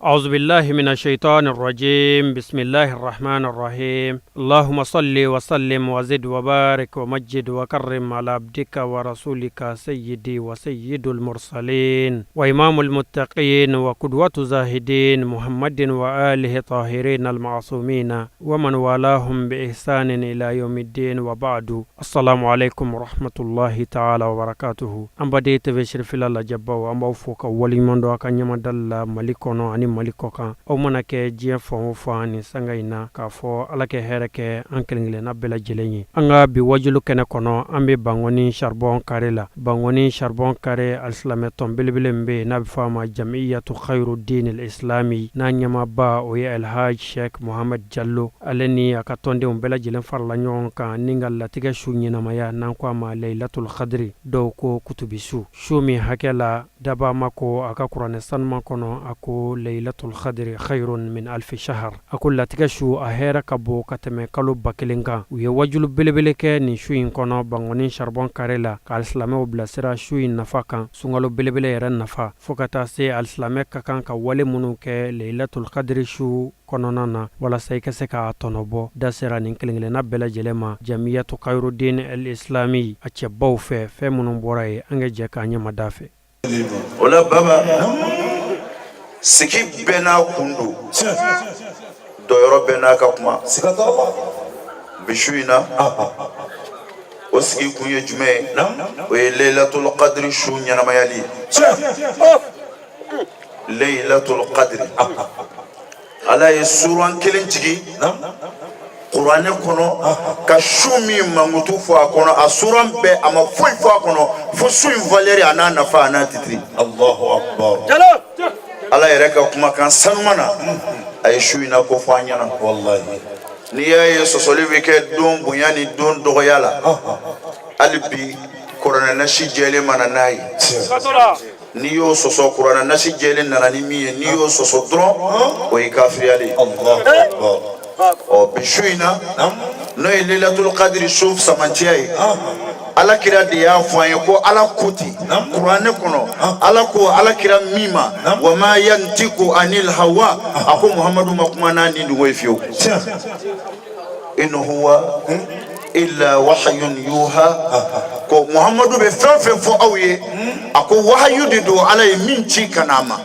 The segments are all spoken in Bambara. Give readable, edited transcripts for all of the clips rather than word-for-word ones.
أعوذ بالله من الشيطان الرجيم. بسم الله الرحمن الرحيم. اللهم صل وسلم وزد وبارك ومجد وكرم على عبدك ورسولك سيدي وسيد المرسلين وإمام المتقين وقدوة زاهدين محمد وآله طاهرين المعصومين ومن والاهم بإحسان إلى يوم الدين. وبعد، السلام عليكم ورحمة الله تعالى وبركاته. An baden TV Cherifila lajɛbaw, an b'aw fo ka waleɲuman dɔn a ka ɲɛmadali la Mali kɔnɔ ani Mali kɔ kan. Aw mana kɛ diɲɛ fan o fan nin sanga in na, k'a fɔ Ala kɛ hɛrɛ kɛ an kelen-kelenna bɛɛ lajɛlen ye. An ka bi wajulu kɛnɛ kɔnɔ, an bɛ Bankoni Charbon Carré la. Bankoni Charbon Carré, alisilamɛ tɔn belebele min bɛ yen n'a bɛ fɔ a ma Jamiyatu Khayru Diinil Islami, n'a ɲɛmaaba o ye Alhaji Sheikh Mohamed Jalo, ale ni a ka tɔndenw bɛɛ lajɛlen farala ɲɔgɔn kan ni ka latigɛ su ɲɛnamaya, n'an ko a ma Layilatul Kadiri, dɔw ko kutubi su, su min hakɛ la dabama ko a ka kuranɛ sanuman kɔnɔ, a ko Layilatul Kadiri khayrun min alfi shahar, a ko latigɛ su a hɛrɛ ka bon ka tɛmɛ kalo 1000 kan. U ye wajulu belebele kɛ nin su in kɔnɔ Bankoni Charbon Carré la, ka alisilamɛw bilasira su in nafa kan, sunkalo belebele yɛrɛ nafa, fo ka taa se alisilamɛ ka kan ka wale minnu kɛ Layilatul Kadiri su kɔnɔna na walasa i ka se k'a tɔnɔbɔ. Da sera nin kelen-kelenna bɛɛ lajɛlen ma Jamiyatu Khayruddin El Islami a cɛbaw fɛ. Fɛn minnu bɔra yen, an ka jɛ k'a ɲɛmada fɛ. O la baba, sigi bɛɛ n'a kun don, dɔyɔrɔ bɛɛ n'a ka kuma. Bi su in na, o sigi kun ye jumɛn ye? O ye Laylatul Qadri su ɲɛnamayali ye. Laylatul Qadri, Ala ye suran kelen jigin kuranɛ kɔnɔ ka su min mankutu fɔ a kɔnɔ. A suran bɛɛ, a ma foyi fɔ a kɔnɔ fo su in valeur, a n'a nafa, a n'a titiri. Ala yɛrɛ ka kumakan sanuman na, a ye su in na ko fɔ an ɲɛna. N'i y'a ye sɔsɔli bɛ kɛ don bonya ni don dɔgɔya la, hali bi kuranɛ nasi jɛlen ma na n'a ye. N'i y'o sɔsɔ, kuranɛ nasi jɛlen nana ni min ye, n'i y'o sɔsɔ dɔrɔn, o ye kafiriyali ye. Ɔ, bi su in na, n'o ye Lailatul Qadri su samanciya ye, Ala kira de y'a fɔ an ye ko Ala ko ten kuranɛ kɔnɔ. Ala ko Ala kira min ma wa ma yantiku anil hawa, a ko Muhamadu ma kuma n'a ni dungo ye fiyewu. In huwa illa wahayun yuha, ko Muhamadu bɛ fɛn fɛn fɔ aw ye, a ko wahayu de don, Ala ye min ci ka n'a ma.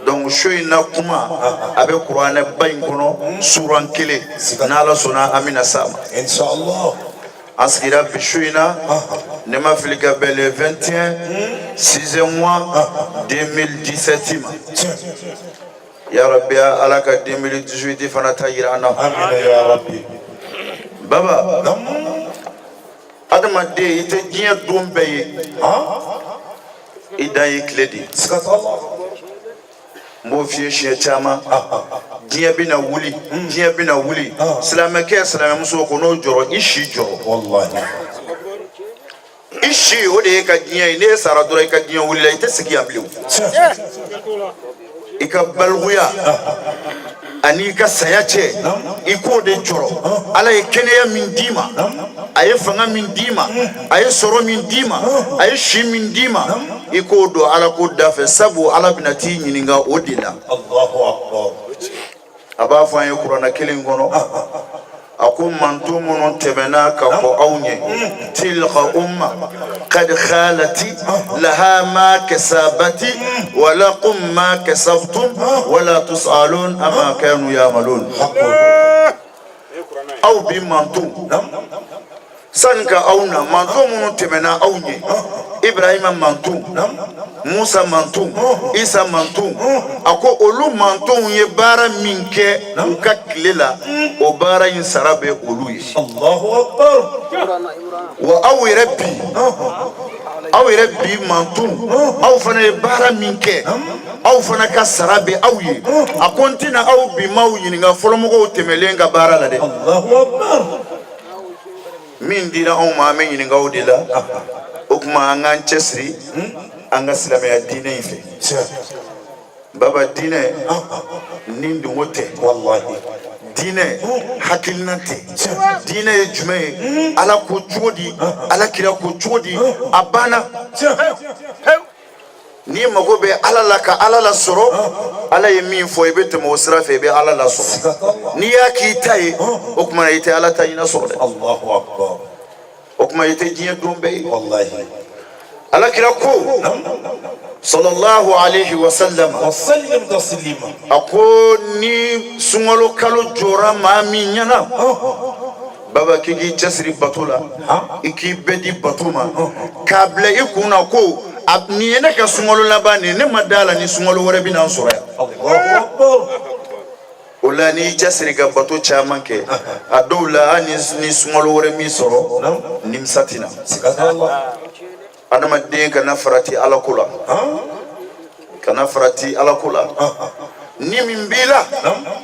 Donc su in na kuma, a bɛ kuranɛ ba in kɔnɔ suran kelen. N'Ala sɔnna, an bɛna s'a ma. An sigira bi su in na, ne ma fili, ka bɛn le 21 sixième mois 2017 ma. Ya Rabbi, Ala ka 2018 fana ta yira an na. Baba, adamaden, i tɛ diɲɛ don bɛɛ ye, i dan ye tile de ye. N b'o f'i ye siɲɛ caman. Diɲɛ bɛna wuli, diɲɛ bɛna wuli. Silamɛkɛ, silamɛmuso, ko n'o jɔrɔ, i si jɔrɔ. I si, o de ye ka diɲɛ ye. N'e sara dɔrɔn, i ka diɲɛ wulila, i tɛ segin yan bilen. I ka balikuya ani i ka saya cɛ, i k'o de jɔrɔ. Ala ye kɛnɛya min d'i ma, a ye fanga min d'i ma, a ye sɔrɔ min d'i ma, a ye si min d'i ma, i k'o don Ala ko da fɛ, sabu Ala bɛna t'i ɲininka o de la. A b'a fɔ an ye kuranɛ kelen kɔnɔ, a ko manton minnu tɛmɛna ka kɔn aw ɲɛ, tilka umma kad khalati laha ma kasabati wa lakum ma kasabtum wala tusalun amma kanu yamalun. Aw bi manton, sani ka aw na, manton minnu tɛmɛna aw ɲɛ, Ibrahima manton, Musa manton, Isa manton, a ko olu mantonw ye baara min kɛ u ka tile la, o baara in sara bɛ olu ye. Wa aw yɛrɛ bi, aw yɛrɛ bi manton, aw fana ye baara min kɛ, aw fana ka sara bɛ aw ye. A ko n tɛna aw bi maaw ɲininka fɔlɔmɔgɔw tɛmɛlen ka baara la dɛ. Min dira anw ma, an bɛ ɲininka o de la. O tuma, an k'an cɛsiri an ka silamɛya diinɛ in fɛ. Baba, diinɛ ni dungo tɛ, diinɛ hakilina tɛ. Diinɛ ye jumɛn ye? Ala ko cogo di? Ala kira ko cogo di? A banna. N'i mago bɛ Ala la ka Ala lasɔrɔ, Ala ye min fɔ, i bɛ tɛmɛ o sira fɛ, i bɛ Ala lasɔrɔ. N'i y'a k'i ta ye, o tuma i tɛ Ala ta ɲinɛ sɔrɔ dɛ. Allahu akbar. O tuma i tɛ diɲɛ don bɛɛ ye. Wallahi. Ala kira ko, sallallahu alaihi wa sallam, Wa sallim taslima. A ko ni sunkalo kalo jɔra maa min ɲɛna, baba, k'i k'i cɛsiri bato la, i k'i bɛɛ di bato ma, k'a bila i kun na ko a nin ye ne ka sunkalo laban de ye, ne ma da la ni sunkalo wɛrɛ bɛ na n sɔrɔ yan. Allahu akbar. O la, n'i cɛsiri ka bato caman kɛ, a dɔw la, hali ni sunkalo wɛrɛ min sɔrɔ, nimisa tɛ na. Siga t'a la. Adamaden kana farati Ala ko la, kana farati Ala ko la. Ni min b'i la,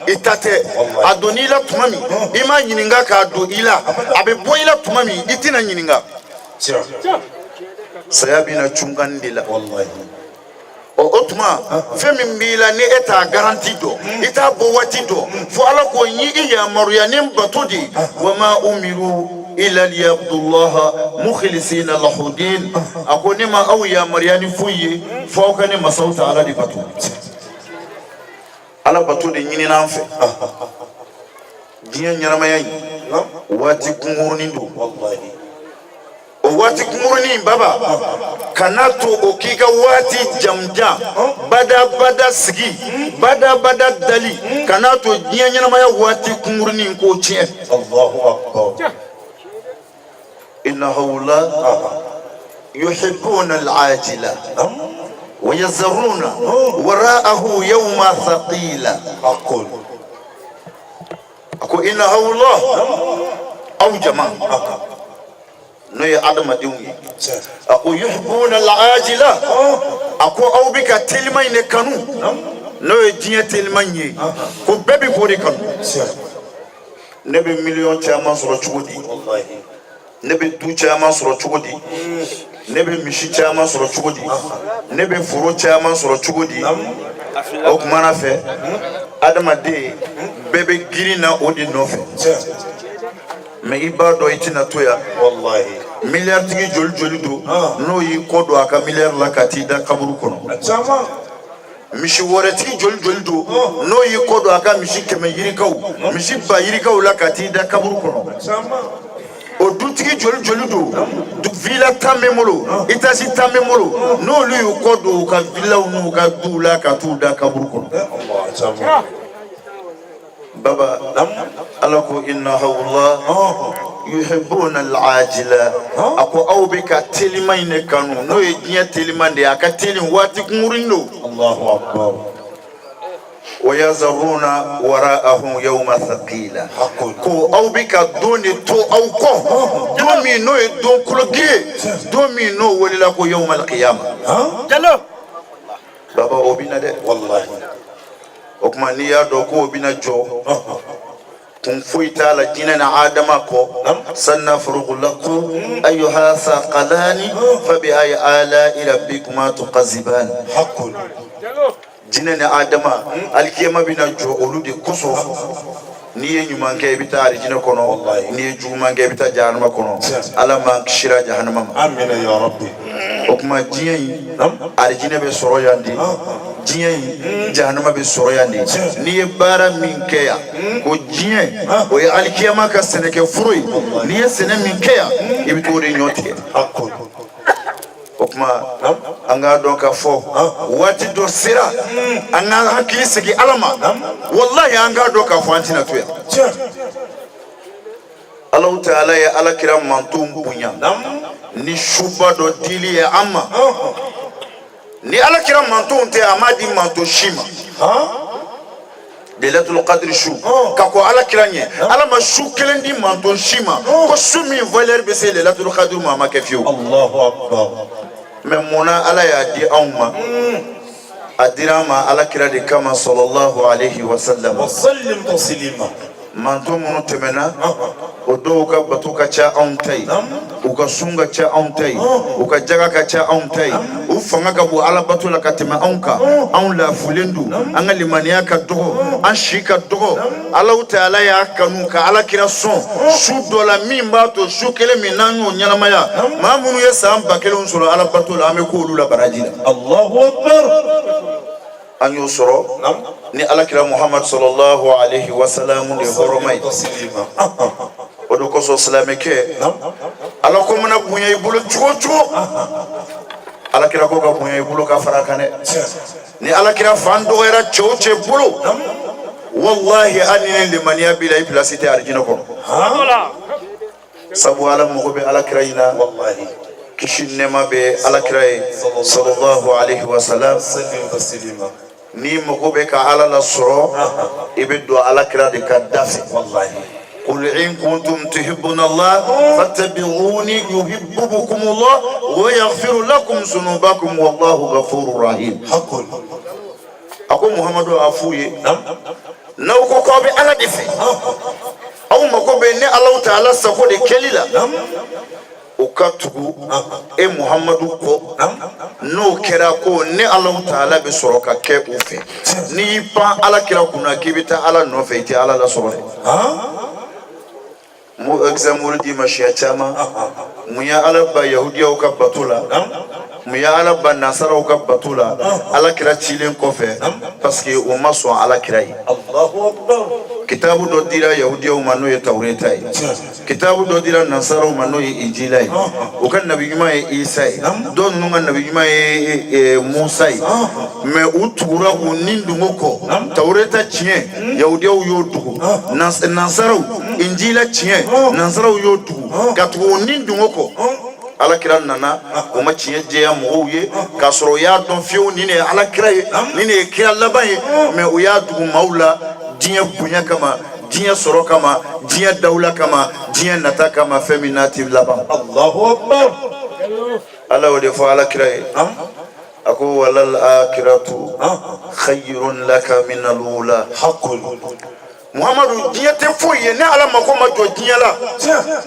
i ta tɛ. A don i la tuma min, i m'a ɲininka k'a don i la. A bɛ bɔ i la tuma min, i tɛna ɲininka. Tiɲɛ. Saya bɛna cunkan de la. Wallahi. Ɔ, o tuma, fɛn min b'i la, ni e t'a garantie dɔn, i t'a bɔ waati dɔn, fo Ala ko n y'i yamaruya ni n bato de ye. Wa ma umiru illa liyabdullaha mukhlisina lahudin. A ko ne ma aw yamaruya ni foyi ye fo aw ka ne masaw ta Ala de bato. Ala bato de ɲinina an fɛ. Diɲɛ ɲɛnamaya in, waati kunkurunin don. Wallahi. O waati kunkurunin, baba, kana to o k'i ka waati jamujan badabada sigi, badabada dali. Kana to diɲɛ ɲɛnamaya waati kunkurunin k'o tiɲɛ. Allahu akbar. Inna haula yuhibbuna al-ajila wa yazaruna wara'ahu yawma thaqila. Aqul. A ko inna haula, aw jama, n'o ye adamadenw ye, a ko yuhibbuna al-ajila, a ko aw bɛ ka telima in de kanu, n'o ye diɲɛ telima in ye, ko bɛɛ bɛ k'o de kanu. Tiɲɛ. Ne bɛ miliyɔn caman sɔrɔ cogo di? Wallahi. Ne bɛ du caman sɔrɔ cogo di? Ne bɛ misi caman sɔrɔ cogo di? Ne bɛ foro caman sɔrɔ cogo di? O kumana fɛ, adamaden bɛɛ bɛ girin na o de nɔfɛ. Tiɲɛ. Mais i b'a dɔn i tɛna to yan. Wallahi. Miliyaritigi joli joli don n'o y'i kɔ don a ka miliyari la ka t'i da kaburu kɔnɔ? A caman. Misi wɛrɛtigi joli joli don n'o y'i kɔ don a ka misi 100 yirikaw, misi ba yirikaw la ka t'i da kaburu kɔnɔ? A caman. O dutigi joli joli don, villa 10 bɛ n bolo, étage 10 bɛ n bolo, n'olu y'u kɔ don u ka villaw n'u ka duw la ka t'u da kaburu kɔnɔ? Allah, a caman. Baba, Ala ko inna hawla yuhibbuna al-ajila, a ko aw bɛ ka telima in de kanu, n'o ye diɲɛ teliman de ye, a ka teli, waati kunkurunin don. Allahu akbar. Wa yazaruna wara'ahum yawma thaqila. Haqqun. Ko aw bɛ ka don de to aw kɔ, don min n'o ye don kologi ye, don min n'o welela ko yawma al-qiyama. Jalo. Baba, o bɛ na dɛ. Wallahi. O tuma, n'i y'a dɔn k'o bɛna jɔ, kun foyi t'a la jinɛ ni adama kɔ. Sanafrugu lakum ayyuha thaqalani fa bi ayi ala'i rabbikuma tukaziban. Haqqun. Jinɛ ni adama, alikiyama bɛna jɔ olu de kosɔn. N'i ye ɲuman kɛ, i bɛ taa arijinɛ kɔnɔ. Wallahi. N'i ye juguman kɛ, i bɛ taa jahanama kɔnɔ. Ala m'an kisira jahanama ma. Amina ya rabbi. O tuma, diɲɛ in, arijinɛ bɛ sɔrɔ yan de. Diɲɛ in, jahanama bɛ sɔrɔ yan de. N'i ye baara min kɛ yan, ko diɲɛ o ye alikiyama ka sɛnɛkɛ foro ye. N'i ye sɛnɛ min kɛ yan, i bɛ t'o de ɲɔ tigɛ. Haqqun. O tuma, an k'a dɔn k'a fɔ waati dɔ sera, an k'an hakili segin Ala ma. Walahi, an k'a dɔn k'a fɔ an tɛna to yan. Tiɲɛ. Alahu Taala ye Ala kira mantonw bonya ni suba dɔ dili ye an ma. Ni Ala kira mantonw tɛ, a m'a di manton si ma. Lailatul Qadr su, ka ko Ala kira ɲɛ, Ala ma su kelen di manton si ma ko su min valeur bɛ se Lailatul Qadr ma, a ma kɛ fiyewu. Allahu akbar. Mais munna Ala y'a di anw ma? A dira an ma Ala kira de kama, sallallahu alaihi wa sallam. Wa sallim taslima. Manton minnu tɛmɛna, o dɔw ka bato ka ca anw ta ye. U ka sun ka ca anw ta ye, u ka jaga ka ca anw ta ye, u fanga ka bon alabato la ka tɛmɛ anw kan. Anw lafulen don, an ka limaniya ka dɔgɔ, an si ka dɔgɔ. Alahu taala y'a kanu ka ala kira sɔn su dɔ la min b'a to su kelen min n'an y'o ɲɛnamaya, maa minnu ye san 1000 sɔrɔ alabato la, an bɛ k'olu la baraji la. Allahu akbar. An y'o sɔrɔ ni alakira Muhammad sallallahu alaihi wasallam de hɔrɔma ye. Taslima. O de kosɔn, silamɛkɛ, ala ko mana bonya i bolo cogo o cogo, alakira ko ka bonya i bolo ka fara a kan dɛ. Ni alakira fan dɔgɔyara cɛ o cɛ bolo, wallahi, hali ni limaniya b'i la, i pilasi tɛ arijinɛ kɔnɔ, sabu ala mago bɛ alakira in na. Wallahi. Kisi ni nɛɛma bɛ alakira ye sallallahu alaihi wasallam. Sallim taslima. N'i mago bɛ ka ala lasɔrɔ, i bɛ don alakira de ka da fɛ. Wallahi. قل إن كنتم تحبون الله فاتبعوني يحببكم الله ويغفر لكم ذنوبكم والله غفور رحيم. Haqqun. A ko Muhamadu, a f'u ye, n'aw ko k'aw bɛ ala de fɛ, aw mago bɛ ne Alahu taala sago de kɛli la, o ka tugu e Muhamadu kɔ. N'o kɛra, ko ne Alahu taala bɛ sɔrɔ ka kɛ u fɛ. N'i y'i pan ala kira kunna k'i bɛ taa ala nɔfɛ, i tɛ ala lasɔrɔ dɛ. N b'o exemple d'i ma siɲɛ caman. Mun ye ala ba yahudiyaw ka bato la? Mun ye ala ba nasaraw ka bato la ala kira cilen kɔfɛ? Parce que o ma sɔn ala kira ye. Allahu akbar. Kitabu dɔ dira yahudiyaw ma, n'o ye Tawureta ye. Kitabu dɔ dira nasaraw ma, n'o ye Injila ye. U ka nabi ɲuman ye Isa ye, dɔw ninnu ka nabi ɲuman ye Musa ye. Mais u tugura u ni dungo kɔ. Tawureta tiɲɛ, yahudiyaw y'o dugu. Nansaraw, Injila tiɲɛ, nansaraw y'o dugu ka tugu u ni dungo kɔ. Alakira nana, o ma tiɲɛ jɛya mɔgɔw ye, k'a sɔrɔ u y'a dɔn fiyewu nin de ye alakira ye, nin de ye kira laban ye. Mais u y'a dugu maaw la diɲɛ bonya kama, diɲɛ sɔrɔ kama, diɲɛ dawula kama, diɲɛ nata kama, fɛn min n'a ti laban. Allahu akbar. Ala y'o de fɔ alakira ye. A ko walal akhiratu khayrun laka min alula. Haqqun. Muhamadu, diɲɛ tɛ foyi ye ne ala mako ma jɔ diɲɛ la.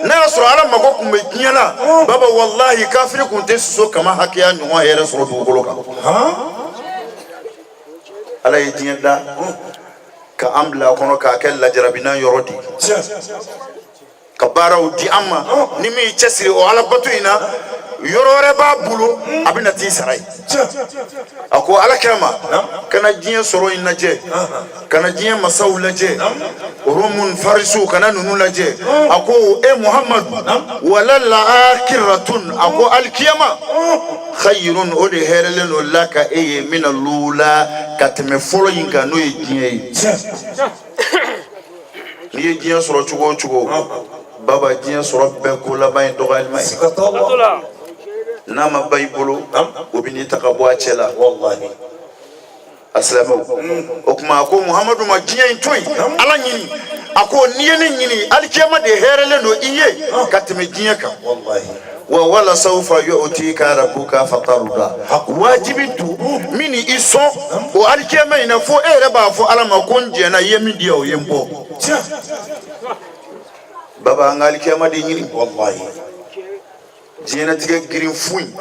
N'a y'a sɔrɔ ala mako tun bɛ diɲɛ la, baba, wallahi, kafiri tun tɛ soso kama hakɛya ɲɔgɔn hɛrɛ sɔrɔ dugukolo kan. Ala ye diɲɛ da ka an bila a kɔnɔ k'a kɛ lajarabinan yɔrɔ di, ka baaraw di an ma. Ni min y'i cɛsiri o ala bato in na, yɔrɔ wɛrɛ b'a bolo, a bɛ na t'i sara ye. A ko ala kira ma, kana diɲɛ sɔrɔ in lajɛ, kana diɲɛ masaw lajɛ, Romun, Farisiw, kana ninnu lajɛ. A ko e Muhamadu, wala la akhiratun, a ko alikiyama, khayrun, o de hɛrɛlen don laka e ye, mina lula, ka tɛmɛ fɔlɔ in kan, n'o ye diɲɛ ye. N'i ye diɲɛ sɔrɔ cogo o cogo, baba, diɲɛ sɔrɔ bɛɛ ko laban ye dɔgɔyalima ye. Siga t'a la. N'a ma ba i bolo, o bɛ n'i ta ka bɔ a cɛ la. Wallahi. A silamɛw, o tuma a ko Muhamadu ma, diɲɛ in to yen, ala ɲini. A ko n'i ye ne ɲini, alikiyama de hɛrɛlen don i ye ka tɛmɛ diɲɛ kan. Wallahi. Wa wala sawfa yu'tika rabbuka fatarda. Wajibi don min ni i sɔn o alikiyama in na, fo e yɛrɛ b'a fɔ ala ma ko n jɛnna, i ye min di yan, o ye n bɔ. Baba, an ka alikiyama de ɲini. Wallahi. Diɲɛnatigɛ girin fu in,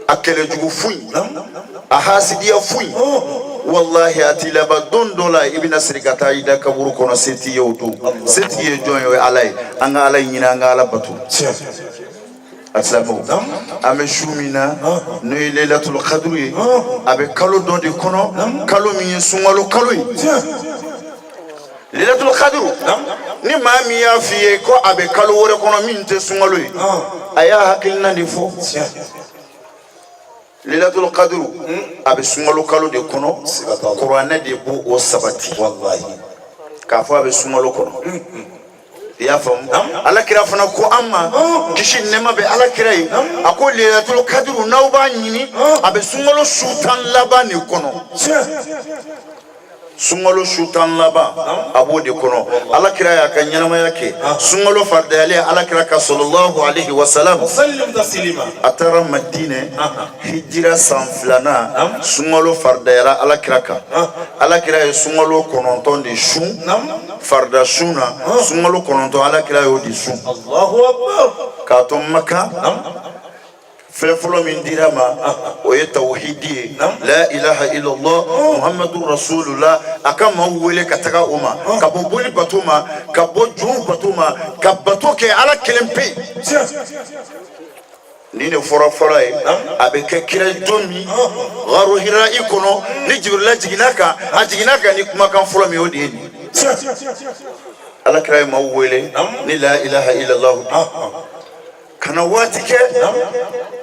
a kɛlɛjugu fu in, a hasidiya fu in, wallahi, a t'i laban. Don dɔ la, i bɛna siri ka taa i da kaburu kɔnɔ, se t'i ye o don. Setigi ye jɔn ye? O ye ala ye. An ka ala ɲini, an ka ala bato. A silamɛw, an bɛ su min na, n'o ye Lailatul Qadr ye, a bɛ kalo dɔ de kɔnɔ, kalo min ye sunkalo kalo ye. Lailatul Qadr, ni maa min y'a f'i ye ko a bɛ kalo wɛrɛ kɔnɔ min tɛ sunkalo ye, a y'a hakilina de fɔ. Lailatul Qadr, a bɛ sunkalo kalo de kɔnɔ. Kuranɛ de b'o o sabati. Wallahi. K'a fɔ a bɛ sunkalo kɔnɔ, i y'a faamu? Alakira fana ko an ma, kisi ni nɛɛma bɛ alakira ye, a ko Lailatul Qadr, n'aw b'a ɲini, a bɛ sunkalo su 10 laban de kɔnɔ. Sunkalo su 10 laban, a b'o de kɔnɔ. Alakira y'a ka ɲɛnamaya kɛ, sunkalo faridayalen alakira ka sallallahu alaihi wasalam. Sallim taslima. A taara Madinɛ hijira san filanan, sunkalo faridayara alakira kan. Alakira ye sunkalo 9 de sun farida sun na. Sunkalo 9, alakira y'o de sun. Allahu akbar. K'a to Maka, fɛn fɔlɔ min dira a ma, o ye tawhidi ye, la ilaha illallah muhammadu rasulullah. A ka maaw wele ka taga o ma, ka bɔ boli bato ma, ka bɔ jow bato ma, ka bato kɛ Ala kelen pe. Nin de fɔra fɔlɔ ye. A bɛ kɛ kira don min garu hira i kɔnɔ, ni Jibirila jiginna kan, a jiginna kan ni kumakan fɔlɔ min, o de ye nin. Ala kira ye maaw wele ni la ilaha illallah ka na waati kɛ,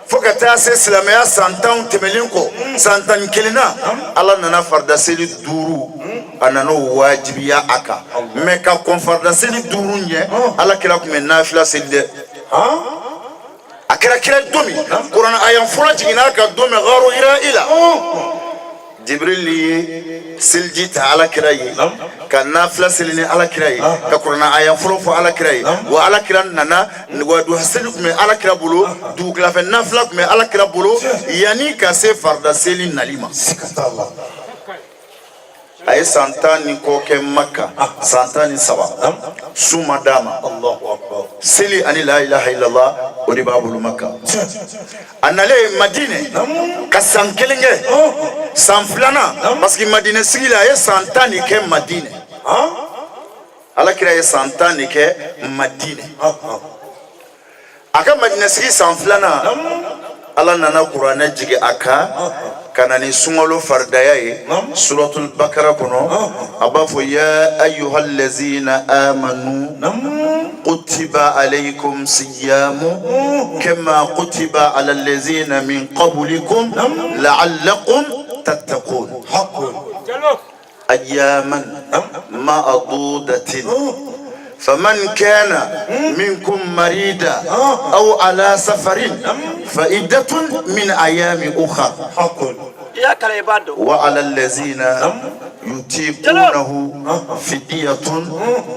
fo ka taa se silamɛya san 10 tɛmɛlen kɔ, san 11 na, Ala nana farida seli duuru, a nana o wajibiya a kan. Mɛ ka kɔn farida seli duuru ɲɛ, Ala kira tun bɛ nafila seli dɛ. A kɛra kira don min kuranɛ aya fɔlɔ jiginna a kan don min garu hira i la, Jibril ye seliji ta Ala kira ye, ka nafila seli ni Ala kira ye, ka kuranɛ aya fɔlɔ fɔ Ala kira ye. Wa Ala kira nana wa duha seli tun bɛ Ala kira bolo, dugukilafɛ nafila tun bɛ Ala kira bolo yanni ka se farida seli nali ma. A ye san 10 ni kɔ kɛ Maka, san 13, sun ma d'a ma. Seli ani la ilaha illallah, o de b'a bolo Maka. A nalen Madinɛ ka san kelen kɛ, san filanan, parce que Madinɛ sigi la, a ye san 10 de kɛ Madinɛ. Ala kira ye san 10 de kɛ Madinɛ. A ka Madinɛ sigi san filanan, Ala nana kuranɛ jigin a kan ka na ni sunkalo faridaya ye. Suratul Bakara kɔnɔ, a b'a fɔ: ya ayyuhallazina amanu kutiba alaykum siyamu kama kutiba ala allazina min qablikum la'allakum tattaqun ayyaman ma'dudatin faman kana minkum marida aw ala safarin fa iddatun min ayami ukhra wa ala allazina yutiqunahu fidyatun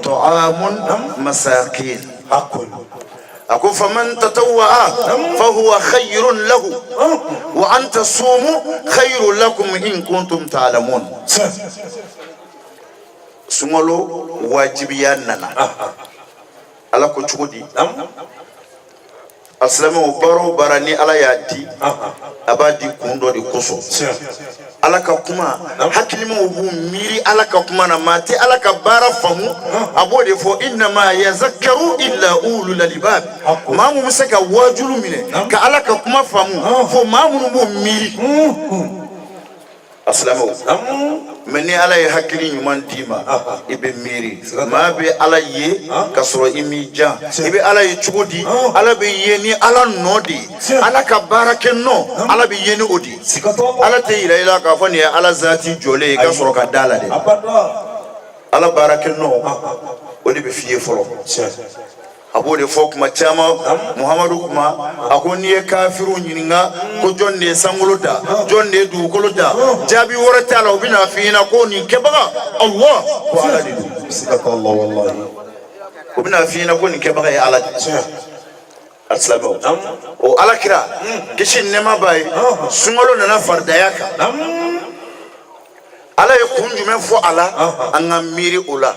ta'amun masakin. A ko faman tatawwa'a fahuwa khayrun lahu wa an tasumu khayrun lakum in kuntum ta'lamun. Sunkalo wajibiya nana. Ala ko cogo di? Alisilamɛw, baara o baara ni Ala y'a di, a b'a di kun dɔ de kosɔn. Ala ka kuma, hakilimaw b'u miiri Ala ka kuma na. Maa tɛ Ala ka baara faamu, a b'o de fɔ: innama yazakkaru illa ulul albab. Maa mun bɛ se ka waajulu minɛ ka Ala ka kuma faamu, fo maa minnu b'u miiri. Alisilamɛw, mɛ ni Ala ye hakili ɲuman d'i ma, i bɛ miiri. Maa bɛ Ala ye ka sɔrɔ i m'i jan. I bɛ Ala ye cogo di? Ala bɛ ye ni Ala nɔ de ye, Ala ka baara kɛ nɔ, Ala bɛ ye ni o de ye. Ala tɛ yira i la k'a fɔ nin ye Ala zati jɔlen ye i ka sɔrɔ ka da la dɛ. Ala baara kɛ nɔ, o de bɛ f'i ye fɔlɔ. A b'o de fɔ kuma caman, Muhamadu kuma, a ko n'i ye kafiriw ɲininka ko jɔn de ye sankolo da, jɔn de ye dugukolo da, jaabi wɛrɛ t'a la, u bɛna f'i ɲɛna ko nin kɛbaga Allah, ko Ala de don. U bɛna f'i ɲɛna ko nin kɛbaga ye Ala de ye. Alisilamɛw, o Ala kira, kisi ni nɛɛma b'a ye, sunkalo nana faridaya kan. Ala ye kun jumɛn fɔ a la? An ka miiri o la.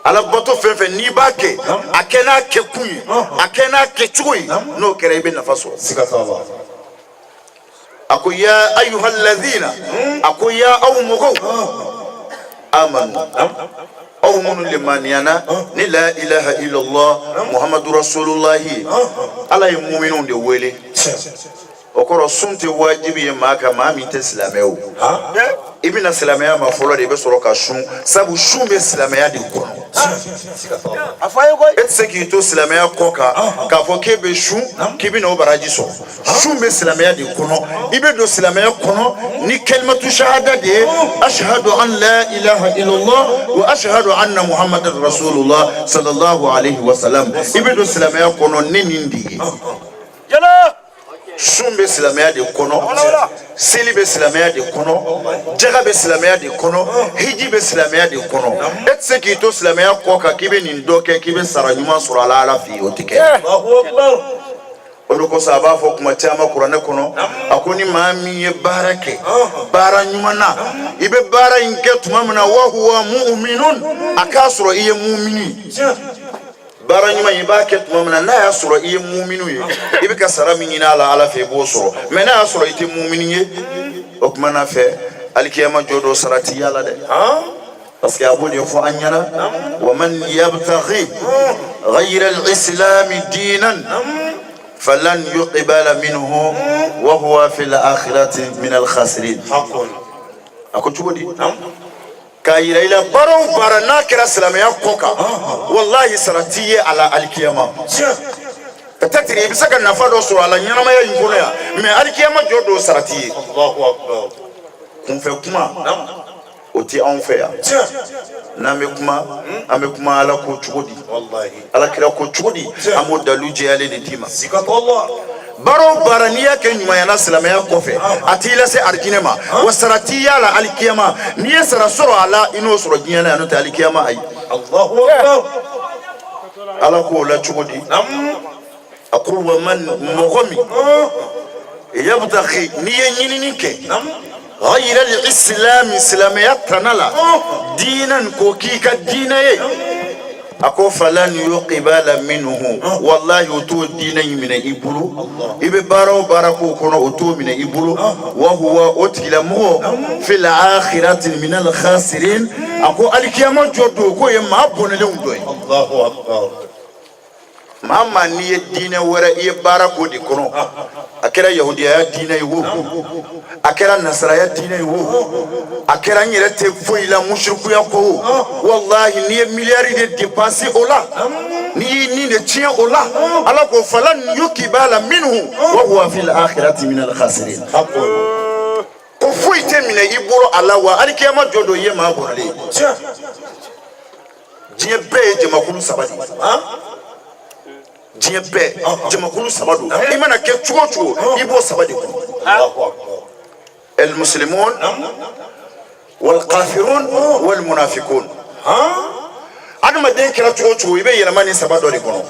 Ala bato fɛn fɛn n'i b'a kɛ, a kɛ n'a kɛ kun ye, a kɛ n'a kɛcogo ye. N'o kɛra, i bɛ nafa sɔrɔ. A ko ya ayyuhallazina, a ko ya aw mɔgɔw, amanu, aw minnu limaniyana ni la ilaha illallah muhammadu rasulullahi. Ala ye muminw de wele. O kɔrɔ, sun tɛ wajibi ye maa kan, maa min tɛ silamɛ. O i bɛna silamɛya ma fɔlɔ de, i bɛ sɔrɔ ka sun, sabu sun bɛ silamɛya de kɔnɔ. E tɛ se k'i to silamɛya kɔ kan k'a fɔ k'e bɛ sun, k'i bɛ n'o baraji sɔrɔ. Sun bɛ silamɛya de kɔnɔ. I bɛ don silamɛya kɔnɔ ni kalimatu shahada de ye: ashhadu an la ilaha illallah wa ashhadu anna muhammadan rasulullah sallallahu alaihi wa sallam. I bɛ don silamɛya kɔnɔ ni nin de ye. Sun bɛ silamɛya de kɔnɔ, seli bɛ silamɛya de kɔnɔ, jaga bɛ silamɛya de kɔnɔ, hiji bɛ silamɛya de kɔnɔ. E tɛ se k'i to silamɛya kɔ kan k'i bɛ nin dɔ kɛ, k'i bɛ sara ɲuman sɔrɔ a la Ala fɛ yen. O tɛ kɛ. O de kosɔn, a b'a fɔ kuma caman kuranɛ kɔnɔ, a ko ni maa min ye baara kɛ baara ɲuman na, i bɛ baara in kɛ tuma min na, wa huwa mu'minun, a k'a sɔrɔ i ye mumini. Baara ɲuman i b'a kɛ tuma min na, n'a y'a sɔrɔ i ye muminu ye, i bɛ ka sara min ɲini a la Ala fɛ, i b'o sɔrɔ. Mais n'a y'a sɔrɔ i tɛ muminu ye, o tuma na fɛ alikiyama jɔ don, sara t'i y'a la dɛ, parce que a b'o de fɔ an ɲɛna: wa man yabtaghi ghayra al-islami diinan falan yuqbala minhu wa huwa fil akhirati min al-khasirin. A ko cogo di? K'a yira i la, baara o baara n'a kɛra silamɛya kɔ kan, walahi sara t'i ye a la alikiyama. Peut-être i bɛ se ka nafa dɔ sɔrɔ a la ɲɛnamaya in kɔnɔ yan, mais alikiyama jɔ don, sara t'i ye. Kunfɛ kuma o tɛ anw fɛ yan. N'an bɛ kuma, an bɛ kuma Ala ko cogo di, Ala kira ko cogo di, an b'o dalu jɛyalen de d'i ma. Baara o baara n'i y'a kɛ ɲumanya la silamɛya kɔfɛ, a t'i lase arijinɛ ma, wa sara t'i y'a la alikiyama. N'i ye sara sɔrɔ a la, i n'o sɔrɔ diɲɛ na yan, n'o tɛ alikiyama, ayi. Ala k'o la cogo di? A ko wa man, mɔgɔ min, yabtaghi, n'i ye ɲinini kɛ, ghayra al-islami, silamɛya tana la, diinan, k'o k'i ka diinɛ ye, a ko falan yuqbala minhu, wallahi o t'o diinɛ in minɛ i bolo. I bɛ baara o baara k'o kɔnɔ, o t'o minɛ i bolo. Wa huwa, o tigilamɔgɔ, fil akhirati min al khasirin. A ko alikiyama jɔ don, k'o ye maa bɔnɛlenw dɔ ye. Maa maa n'i ye diinɛ wɛrɛ, i ye baara k'o de kɔnɔ, a kɛra yahudiyaya diinɛ ye wo, a kɛra nasaraya diinɛ ye wo, a kɛra n yɛrɛ tɛ foyi la musirikuya ko wo, walahi n'i ye miliyari de dépenser o la, n'i y'i ni de tiɲɛ o la, Ala ko falan yukibala minhu wa huwa fil akhirati minal khasirin. Ko foyi tɛ minɛ i bolo a la, wa alikiyama jɔ don, i ye maa bɔnɛlen ye. Diɲɛ bɛɛ ye jamakulu saba de ye. Diɲɛ bɛɛ jamakulu saba don. I mana kɛ cogo o cogo, i b'o saba de kɔnɔ: المسلمون والكافرون والمنافقون. Adamaden kɛra cogo o cogo, i bɛ yɛlɛma ni saba dɔ de kɔnɔ.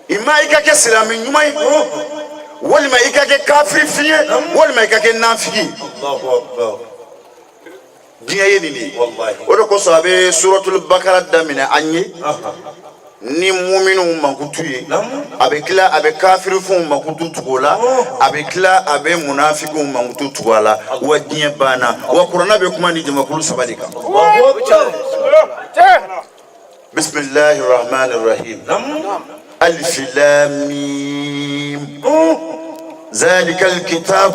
I ma i ka kɛ silamɛ ɲuman ye, walima i ka kɛ kafiri fin ye, walima i ka kɛ nafigi ye. Diɲɛ ye nin de ye. O de kosɔn a bɛ suratul bakara daminɛ an ye ni muminuw mankutu ye, a bɛ tila a bɛ kafirifinw mankutu tugu o la, a bɛ tila a bɛ munafikiw mankutu tugu a la. Wa diɲɛ banna wa, kuranɛ bɛ kuma ni jamakulu saba de kan. Bisimilahi rahman rahim, alif lam mim, ذلك الكتاب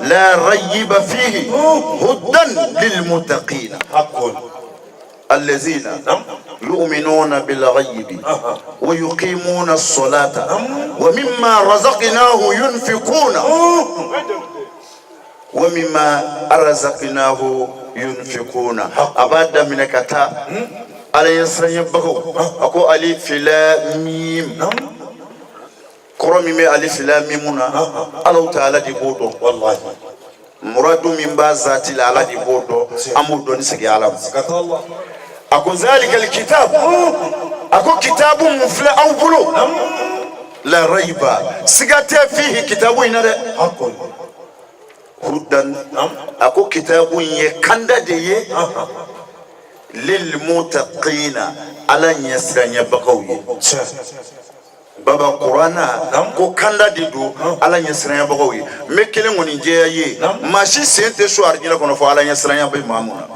لا ريب فيه هدى للمتقين الذين يؤمنون بالغيب ويقيمون الصلاة ومما رزقناه ينفقون ومما رزقناه ينفقون. A b'a daminɛ ka taa Ala ɲɛsiranyɛbagaw. A ko alif lam mim, kɔrɔ min bɛ alif lam mim na, Alahu taala de b'o dɔn. Muradu min b'a zati la, Ala de b'o dɔn. An b'o dɔn ni segin Ala ma. A ko zalikal kitab, a ko kitabu mun filɛ aw bolo, la raiba, siga tɛ, fihi, kitabu in na dɛ, hudan, a ko kitabu in ye kanda de ye, lilmutaqina, Ala ɲɛsiranyɛbagaw ye. Baba, kurana ko kanda de don Ala ɲɛsiranyabagaw ye. N bɛ kelen kɔni jɛya ye: maa si sen tɛ so arijinɛ kɔnɔ fo Ala ɲɛsiranya bɛ maa mun na.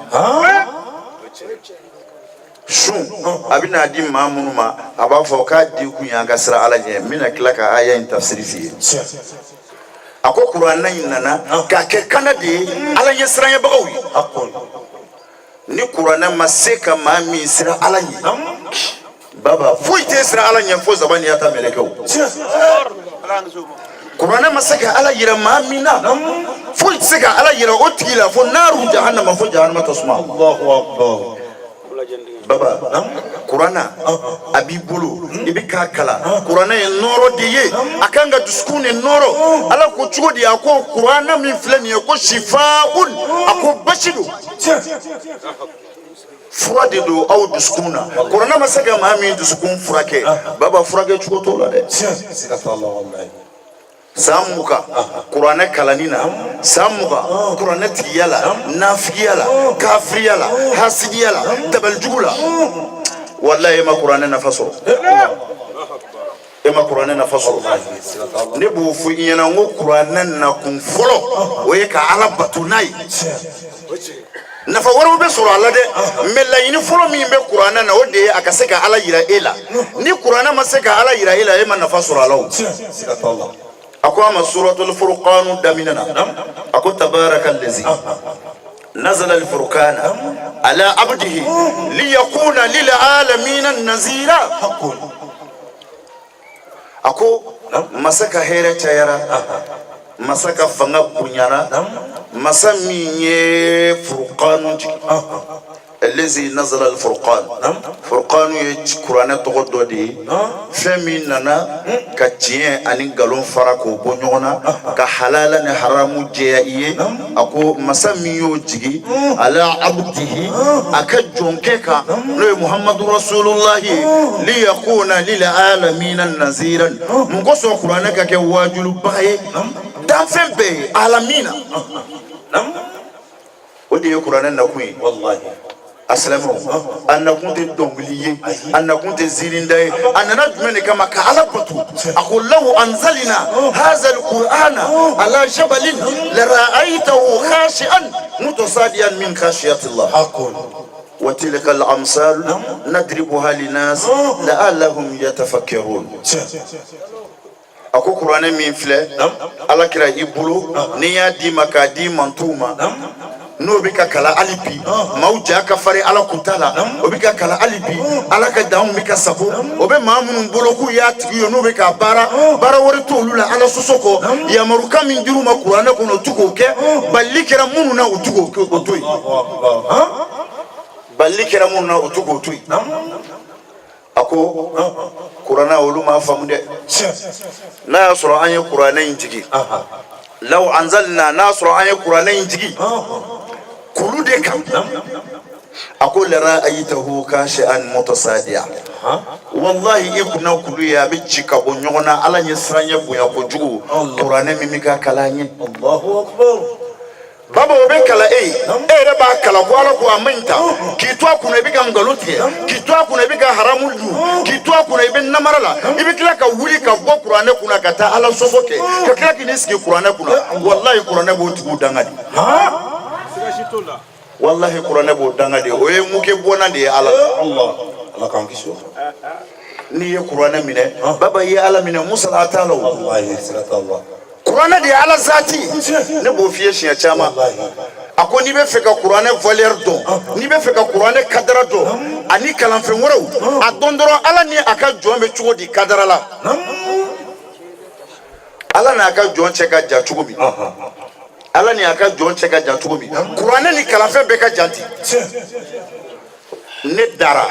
Sun a bɛ n'a di maa minnu ma, a b'a fɔ k'a di kun y'an ka siran Ala ɲɛ. N bɛna tila ka aya in tafsiri f'i ye. A ko kuranɛ in nana k'a kɛ kanda de ye Ala ɲɛsiranyabagaw ye. Ni kuranɛ ma se ka maa min siran Ala ɲɛ, baba, foyi tɛ siran Ala ɲɛ fo zabaniyata mɛlɛkɛw. Kuranɛ ma se ka Ala yira maa min na, foyi tɛ se ka Ala yira o tigi la fo naaru jahannama, fo jahannama tasuma. Baba, kuranɛ a b'i bolo, i bɛ k'a kalan. Kuranɛ ye nɔɔrɔ de ye, a kan ka dusukun de nɔɔrɔ. Ala ko cogo di? A ko kuranɛ min filɛ nin ye, ko sifaun, a ko basi don, fura de don aw dusukun na. Kuranɛ ma se ka maa min dusukun furakɛ, baba, furakɛ cogo t'o la dɛ. San 20 kuranɛ kalanni na, san 20 kuranɛ tigiya la, nafigiya la, kafiriya la, hasidiya la, dabalijugu la. Walayi, e ma kuranɛ nafa sɔrɔ, e ma kuranɛ nafa sɔrɔ. Ne b'o fɔ i ɲɛna n ko kuranɛ nakun fɔlɔ, o ye ka Ala bato n'a ye. Nafa wɛrɛw bɛ sɔrɔ a la dɛ, mais laɲini fɔlɔ min bɛ kuranɛ na, o de ye a ka se ka Ala yira e la. Ni kuranɛ ma se ka Ala yira e la, e ma nafa sɔrɔ a la. O a ko a ma suratul furqanu daminɛ na, a ko tabaraka lazi nazala al-furqana ala abdihi liyakuna lil alamina nazira. A ko masa ka hɛrɛ cayara, masa ka fanga bonyana, masa min ye furqanu jigin. Lezi nazala al-furqan, furqanu ye kuranɛ tɔgɔ dɔ de ye, fɛn min nana ka tiɲɛ ani nkalon fara k'o bɔ ɲɔgɔn na, ka halala ni haramu jɛya i ye. A ko masa min y'o jigi ala abdihi, a ka jɔnkɛ kan, n'o ye Muhammadu Rasulullahi ye, liyakuna lil alamina naziran. Mun kosɔn kuranɛ ka kɛ waajulubaga ye danfɛn bɛɛ ye, alamina? O de ye kuranɛ nakun ye. A silamɛw, a nakun tɛ dɔnkili ye, a nakun tɛ ziirinda ye. A nana jumɛn de kama? Ka Ala bato. A ko law anzalina haza alqur'ana ala jabalin lara'aytahu khashi'an mutasadiyan min khashiyati Allah wa tilka al-amsal nadribuha linnas la'allahum yatafakkarun. A ko kuranɛ min filɛ Ala kira i bolo, ni y'a d'i ma k'a di mantow ma, n'o bɛ ka kalan hali bi, maaw ja ka farin Ala kunta la, o bɛ ka kalan hali bi, Ala ka danw bɛ ka sago, o bɛ maa minnu bolo k'u y'a tigi ye, n'u bɛ k'a baara, baara wɛrɛ t'olu la Ala sɔsɔ kɔ. Yamarukan min dir'u ma kuranɛ kɔnɔ, u t'u k'o kɛ. Balili kɛra minnu na, u t'u k'o kɛ, o to yen. Balili kɛra minnu na, u t'u k'o to yen. A ko kuranɛ, olu m'a faamu dɛ. N'a y'a sɔrɔ an ye kuranɛ in jigi, law anzalna, n'a sɔrɔ an ye kuranɛ in jigi kulu de kan, a ko lara'aytahu khashi'an mutasadiya, wallahi i kunna kulu ye, a bɛ ci ka bɔ ɲɔgɔn na Ala ɲɛ siranɲɛ bonya kojugu kuranɛ min bɛ ka kalan ye. Baba, o bɛ kalan e ye, e yɛrɛ b'a kalan ko Ala ko a man ɲi tan, k'i to a kunna i bɛ ka nkalon tigɛ, k'i to a kunna i bɛ ka haramu dun, k'i to a kunna i bɛ namara la, i bɛ tila ka wuli ka bɔ kuranɛ kunna ka taa Ala sɔsɔ kɛ, ka tila k'i sigi kuranɛ kunna. Walahi, kuranɛ b'o tigiw danga de. Walahi, kuranɛ b'o danga de. O ye muke bɔnna de ye Ala la. Ala k'an kisi o. N'i ye kuranɛ minɛ, baba, i ye Ala minɛ, musala t'a la o. Wallahi, siga t'a la. Kuranɛ de ye Ala zati. Ne b'o f'i ye siɲɛ caman. A ko n'i bɛ fɛ ka kuranɛ valeur dɔn, n'i bɛ fɛ ka kuranɛ kadara dɔn ani kalanfɛn wɛrɛw a dɔn dɔrɔn, Ala ni a ka jɔn bɛ cogo di kadara la, Ala n'a ka jɔn cɛ ka jan cogo min, Ala ni a ka jɔn cɛ ka jan cogo min, kuranɛ ni kalanfɛn bɛɛ ka jan ten. Ne dara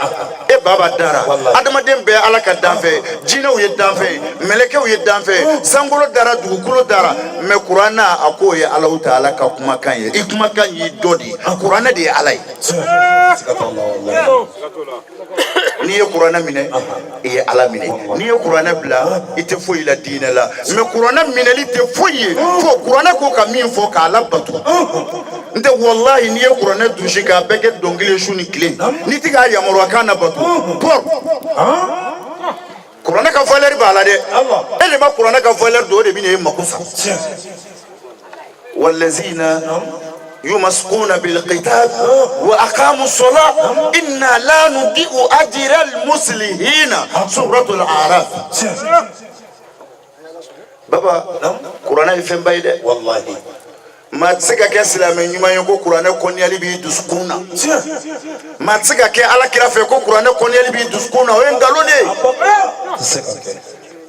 e baba dara, adamaden bɛɛ Ala ka danfɛn, jinɛw ye danfɛn, mɛlɛkɛw ye danfɛn, sankolo dara, dugukolo dara, mais kuranɛ, a k'o ye Alahu taala ka kumakan ye. I kumakan y'i dɔ de ye, kuranɛ de ye Ala ye. Siga t'a la, wallahi. N'i ye kuranɛ minɛ, i ye Ala minɛ. N'i ye kuranɛ bila, i tɛ foyi la diinɛ la. Mais kuranɛ minɛli tɛ foyi ye fo kuranɛ ko ka min fɔ, k'a labato. N tɛ, wallahi, n'i ye kuranɛ durusi k'a bɛɛ kɛ dɔnkili ye su ni tile, n'i tɛ k'a yamaruya kan na bato pɔr, kuranɛ ka valeur b'a la dɛ. E de ma kuranɛ ka valeur dɔn, o de bɛ na e mako sa. والذين يمسكون بالكتاب وأقاموا الصلاة إنا لا نضيع أجر المصلحين، سورة الأعراف. Baba, kuranɛ ye fɛnba ye dɛ. Wallahi. Maa tɛ se ka kɛ silamɛ ɲuman ye ko kuranɛ kɔniyali b'i dusukun na. Maa tɛ se ka kɛ Ala kira fɛ ko kuranɛ kɔniyali b'i dusukun na. O ye nkalon de ye. Tɛ se ka kɛ.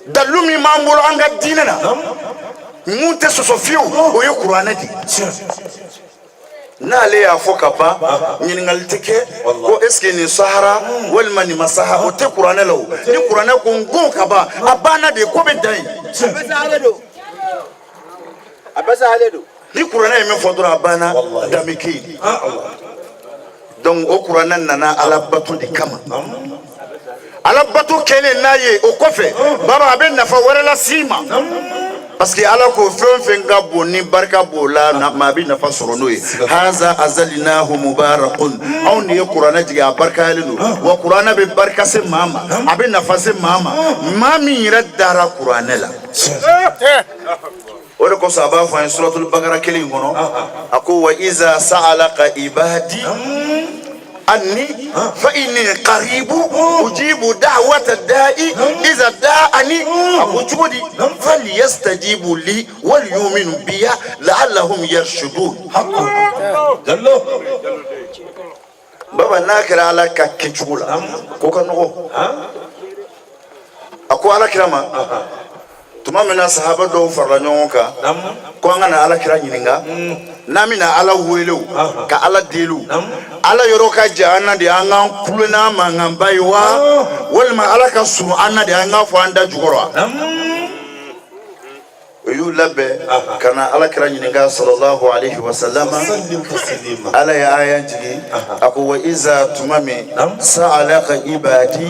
Dalilu min b'an bolo an ka diinɛ na, mun tɛ sɔsɔ fiyewu, o ye kuranɛ de ye. N'ale y'a fɔ ka ban, ɲininkali tɛ kɛ ko est ce que nin sahara walima nin ma saha. O tɛ kuranɛ la. O ni kuranɛ ko n ko ka ban, a banna de, ko bɛ dan yen. A bɛɛ sahalen don. Ni kuranɛ ye min fɔ dɔrɔn, a banna. Wallahi. Danbe kɛ yen. Donc o kuranɛ nana Ala bato de kama. Ala bato kɛlen n'a ye, o kɔfɛ, baba, a bɛ nafa wɛrɛ las'i ma. Parce que Ala ko fɛn o fɛn ka bon ni barika b'o la, maa bɛ nafa sɔrɔ n'o ye. Haza azalinahu mubarakun, anw de ye kuranɛ jigin, a barikayalen don. Wa kuranɛ bɛ barika se maa ma, a bɛ nafa se maa ma, maa min yɛrɛ dara kuranɛ la. O de kosɔn a b'a fɔ an ye suratul bakara kelen in kɔnɔ, a ko wa iza sa'alaka ibadi anni fa inni qaribu ujibu da'wata da'i iza da'ani. A ko cogo di? Falyastajibu li wal yu'minu biya la'allahum yarshudun. Jallo. Baba, n'a kɛra Ala ka kɛcogo la, ko ka nɔgɔ. A ko Ala kira ma tuma min na sahaba dɔw farala ɲɔgɔn kan ko an ka na Ala kira ɲininka, n'an bɛna Ala wele o, ka Ala deli o, Ala yɔrɔ ka jan an na de, an k'an kulo n'a mankanba ye wa, walima Ala ka surun an na de, an k'a fɔ an da jukɔrɔ wa? O y'u labɛn ka na Ala kira ɲininka sallallahu alaihi wa sallam. Sallim taslima. Ala ye aya jigin, a ko wa iza, tuma min, sa'alaka ibadi,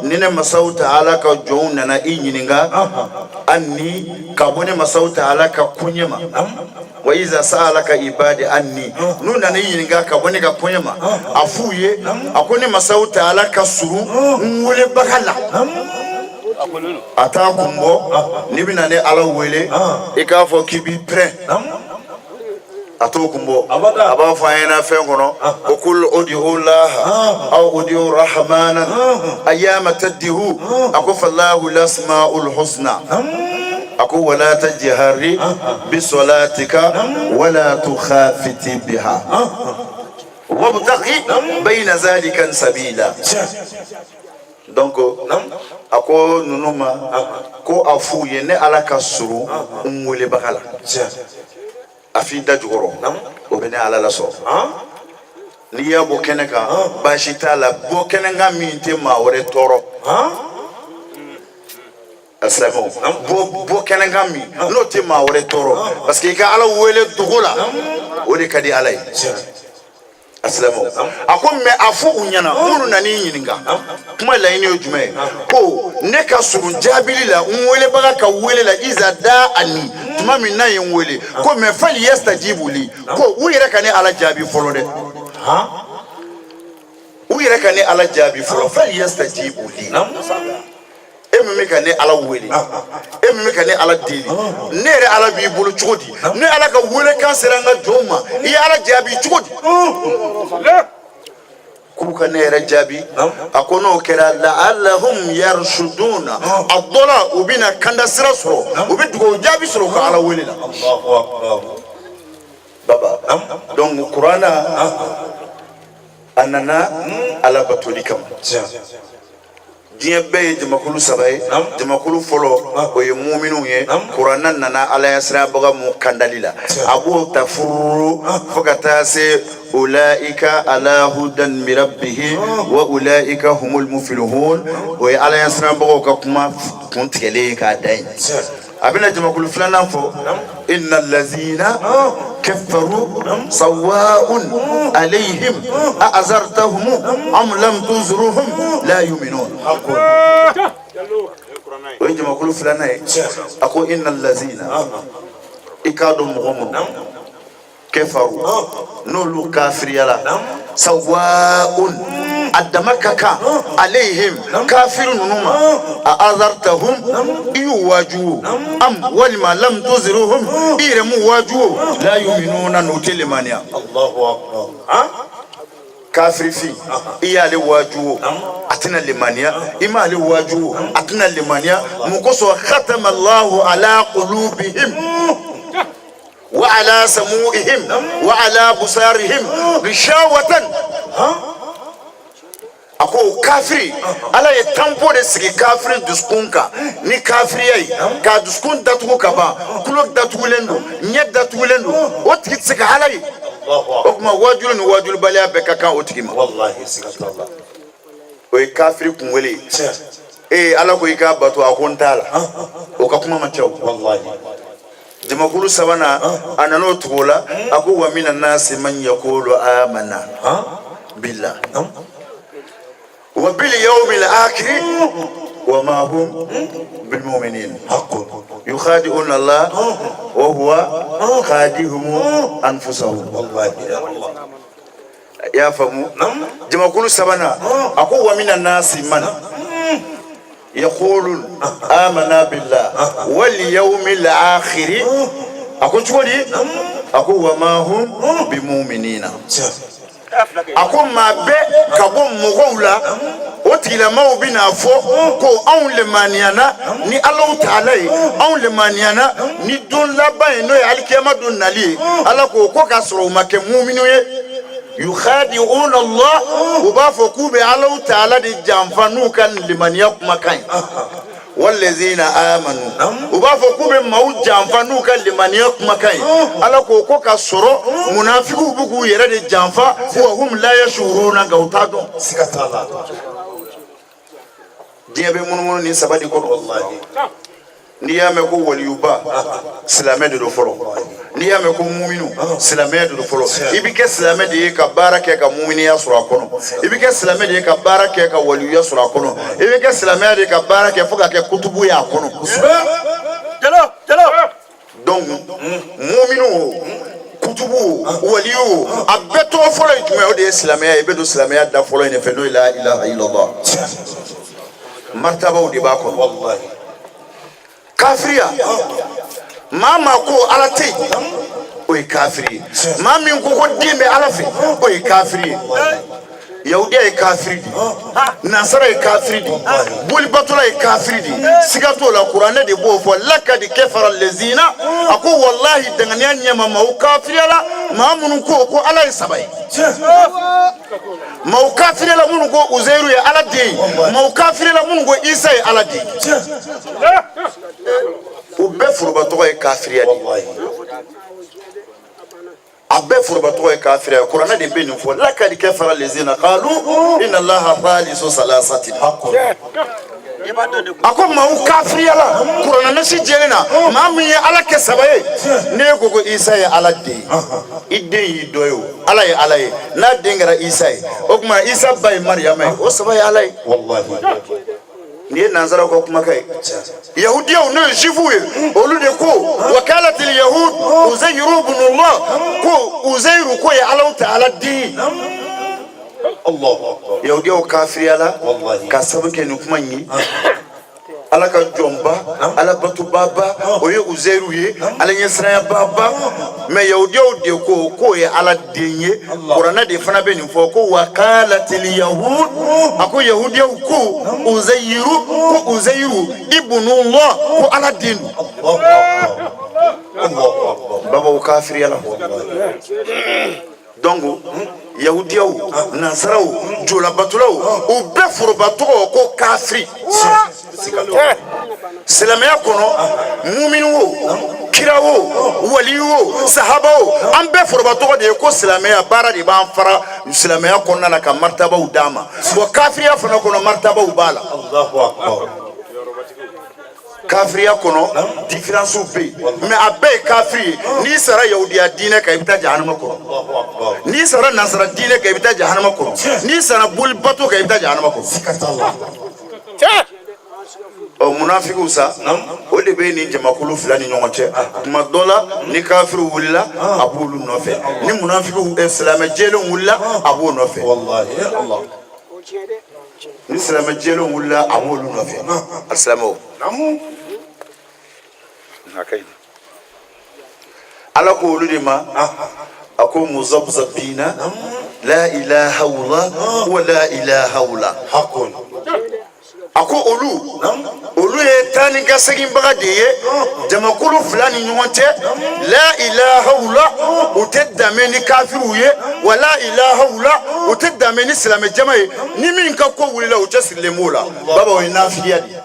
ni ne masaw ta'ala ka jɔnw nana i ɲininka, anni, ka bɔ ne masaw ta'ala ka koɲɛ ma. Wa iza sa'alaka ibadi anni, n'u nana i ɲininka ka bɔ ne ka koɲɛ ma, a f'u ye, a ko ne masaw ta'ala ka surun n welebaga la. A t'a kun bɔ. N'i bɛna ne Ala wele, i k'a fɔ k'i b'i pɛrɛn, a t'o kun bɔ. Abada. A b'a fɔ an ɲɛna fɛn kɔnɔ ko kul udi'u laha aw udi'u rahmana ayyama taddihu, a ko falahu lasma'ul husna. A ko wala tajhari bi salatika wala tukhafiti biha wabtaghi bayna zalika sabila. Donc a ko ninnu ma ko a f'u ye, ne Ala ka surun n welebaga la, a f'i da jukɔrɔ, o bɛ ne Ala lasɔrɔ. N'i y'a bɔ kɛnɛ kan, baasi t'a la, bɔ kɛnɛ kan min tɛ maa wɛrɛ tɔɔrɔ. Silamɛw, bɔ kɛnɛ kan min n'o tɛ maa wɛrɛ tɔɔrɔ, parce que i ka Ala wele dogo la, o de ka di Ala ye. A silamɛw, a ko mais a fɔ u ɲɛna, minnu nan'i ɲininka, kuma laɲini ye jumɛn ye? Ko ne ka surun jaabili la n welebaga ka wele la, iza da ani, tuma min n'a ye n wele. Ko mais fali yastajibu li, ko u yɛrɛ ka ne Ala jaabi fɔlɔ dɛ, u yɛrɛ ka ne Ala jaabi fɔlɔ. Fali yastajibu li, e min bɛ ka ne Ala wele, e min bɛ ka ne Ala deli, ne yɛrɛ Ala b'i bolo cogo di? Ne Ala ka welekan sera n ka jɔnw ma, i ye Ala jaabi cogo di? K'u ka ne yɛrɛ jaabi. A ko n'o kɛra, la'allahum yarshuduna, a dɔ la u bɛna kanda sira sɔrɔ, u bɛ dugawu jaabi sɔrɔ u ka Ala wele la. Allahu akbar. Baba, donc kuranna a nana Ala batoli kama. Diɲɛ bɛɛ ye jamakulu saba ye. Jamakulu fɔlɔ, o ye muminw ye. Kuranna nana Ala ɲɛsiranbaga mun kandali la, a b'o ta fururu fo ka taa se ulaika ala hudan min rabbihim wa ulaika humul muflihun. O ye Ala ɲɛsiranbagaw ka kuma kun tigɛlen ye k'a da yen. A bɛna jamakulu filanan fɔ: inna allazina kafaru sawa'un alayhim a azartahum am lam tunzirhum la yu'minun. O ye jamakulu filanan ye. A ko inna allazina, i k'a dɔn mɔgɔ minnu kafaru, n'olu kafiriyala, sawa'un, a dama ka kan, alayhim, kafiri ninnu ma, a azartahum, i y'u waaju o, am, walima lam tuzirhum, i yɛrɛ m'u waaju o, la yuminuna, n'u tɛ limaniya. Allahu akbar. Kafiri fin, i y'ale waaju o, a tɛna limaniya. I m'ale waaju o, a tɛna limaniya. Mun kosɔn? Khatama Allahu ala qulubihim wa ala samu'ihim wa ala busarihim gishawatan. A ko kafiri, Ala ye tanpo de sigi kafiri dusukun kan ni kafiriya ye, k'a dusukun datugu ka ban, tulo datugulen don, ɲɛ datugulen don, o tigi tɛ se ka Ala ye. Allahu O akbar. tuma waajuli ni waajulibaliya bɛɛ ka kan o tigi ma. Wallahi, siga t'a la. O ye kafiri kunwele ye. Ee, Ala ko i k'a bato, a ko n t'a la, o ka kuma ma ca o. Wallahi. Jamakulu sabanan, a nana o tugu o la. A ko wa mina nasi man yakulu amana billah wa bil yawmil akhir. Wa ma hum bilmuminin yukhadi'una Allah wa huwa khadihum anfusahum. I y'a faamu? Jamakulu sabanan, a ko wa mina nasi man yaqulu amana billah wal yawmil akhir. A ko cogo di? A ko wa ma hum bimuminina. A ko maa bɛ ka bɔ mɔgɔw la, o tigilamaaw bɛna fɔ ko anw lemaniyana ni Alahu taala ye, anw lemaniyana ni don laban ye, n'o ye alikiyama don nali ye. Ala ko ko k'a sɔrɔ u ma kɛ muminu ye. Yukhadi'una Allah, u b'a fɔ k'u bɛ Alahu taala de janfa n'u ka limaniya kumakan ye. Walazina amanu, u b'a fɔ k'u bɛ maaw janfa n'u ka limaniya kumakan ye. Ala ko ko k'a sɔrɔ munafigiw bɛ k'u yɛrɛ de janfa, wa hum la yashuruna, nka u t'a dɔn. Siga t'a la. Diɲɛ bɛ munumunu nin saba de kɔnɔ. N'i y'a mɛn ko waliyuba, silamɛ de don fɔlɔ. N'i y'a mɛn ko muminu, silamɛya de don fɔlɔ. I bɛ kɛ silamɛ de ye ka baara kɛ ka muminiya sɔrɔ a kɔnɔ. I bɛ kɛ silamɛ de ye ka baara kɛ ka waliyuya sɔrɔ a kɔnɔ. I bɛ kɛ silamɛya de ye ka baara kɛ fo ka kɛ kutubu ye a kɔnɔ. Donc muminu o, kutubu o, waliyu o, a bɛɛ tɔgɔ fɔlɔ ye jumɛn ye? O de ye silamɛya ye. I bɛ don silamɛya da fɔlɔ in de fɛ, n'o ye la ilaha illallah. Martabaw de b'a kɔnɔ. Kafiriya, maa maa ko ala tɛ yen, o ye kafiri ye. Maa min ko ko den bɛ ala fɛ, o ye kafiri ye. Yahudiya ye kafiri de ye, nansara ye kafiri de ye, bolibatola ye kafiri de ye. Siga t'o la, kuranɛ de b'o fɔ. Lakadi kɛfara lezina, a ko walahi danganiya ɲɛma maaw kafiriyala, maa minnu ko ko ala ye saba ye. Maaw kafiriyala minnu ko Uzeiru ye ala den ye. Maaw kafiriyala minnu ko Isa ye ala den ye. U bɛɛ foroba tɔgɔ ye kafiriya de ye. A bɛɛ foroba tɔgɔ ye kafiriya ye. Kuranɛ de bɛ nin fɔ. Lakadi kɛfara lezina kalu inna allaha thalisu salasatin. A ko maaw kafiriyala kuranɛ nasi jɛlen na, maa min ye ala kɛ saba ye. N'e ko ko Isa ye ala den ye, i den y'i dɔ ye o. Ala ye ala ye, n'a den kɛra Isa ye, o tuma Isa ba ye Mariyama ye, o saba ye ala ye. Nin ye nansaraw ka kumakan ye. Yahudiyaw, n'o ye juifuw ye, olu de ko wakalatil yahud uzairu bunullah, ko Uzairu ko ye Alahu taala den ye. Yahudiyaw kafiriyala ka sabu kɛ nin kuma in ye. Ala ka jɔnba, ala batobaba, o ye Uzairu ye, ala ɲɛsiranyababa. Mais yahudiyaw de ko k'o ye ala den ye. Kuranɛ de fana bɛ nin fɔ ko wakalatil yahud, a ko yahudiyaw ko Uzairu, ko Uzairu ibnullah, ko ala den don. Babaw kafiriyala. Donc yahudiyaw, nansaraw, jolabatolaw, u bɛɛ foroba tɔgɔ ko kafiri. Silamɛya kɔnɔ, muminu o, kira o, waliyu o, sahaba o, an bɛɛ foroba tɔgɔ de ye ko silamɛya. Baara de b'an fara silamɛya kɔnɔna na ka maritabaw d'an ma. Bon, kafiriya fana kɔnɔ, maritabaw b'a la. Kafiriya kɔnɔ, différence bɛ yen, mais a bɛɛ ye kafiri ye. N'i sara yahudiya diinɛ kan, i bɛ taa jahanama kɔnɔ. N'i sara nansara diinɛ kan, i bɛ taa jahanama kɔnɔ. N'i sara bolibato kan, i bɛ taa jahanama kɔnɔ. Ɔ, munafigiw sa, o de bɛ nin jamakulu fila ni ɲɔgɔn cɛ. Tuma dɔ la, ni kafiriw wulila, a b'olu nɔfɛ. Ni munafigiw, silamɛ jɛlenw wulila, a b'o nɔfɛ. Ni silamɛ jɛlenw wulila, a b'olu nɔfɛ. Alisilamɛw, a ka ɲi. Ala ko olu de ma, a ko muzabzabina la ila hawla wa la ila hawla. A ko olu ye taa ni ka seginbaga de ye jamakulu fila ni ɲɔgɔn cɛ. La ila hawla, u tɛ danbe ni kafiriw ye, wa la ila hawla, u tɛ danbe ni silamɛ jama ye. Ni min ka ko wulila, u cɛsirilen b'o la. Baba, o ye nafigiya de ye.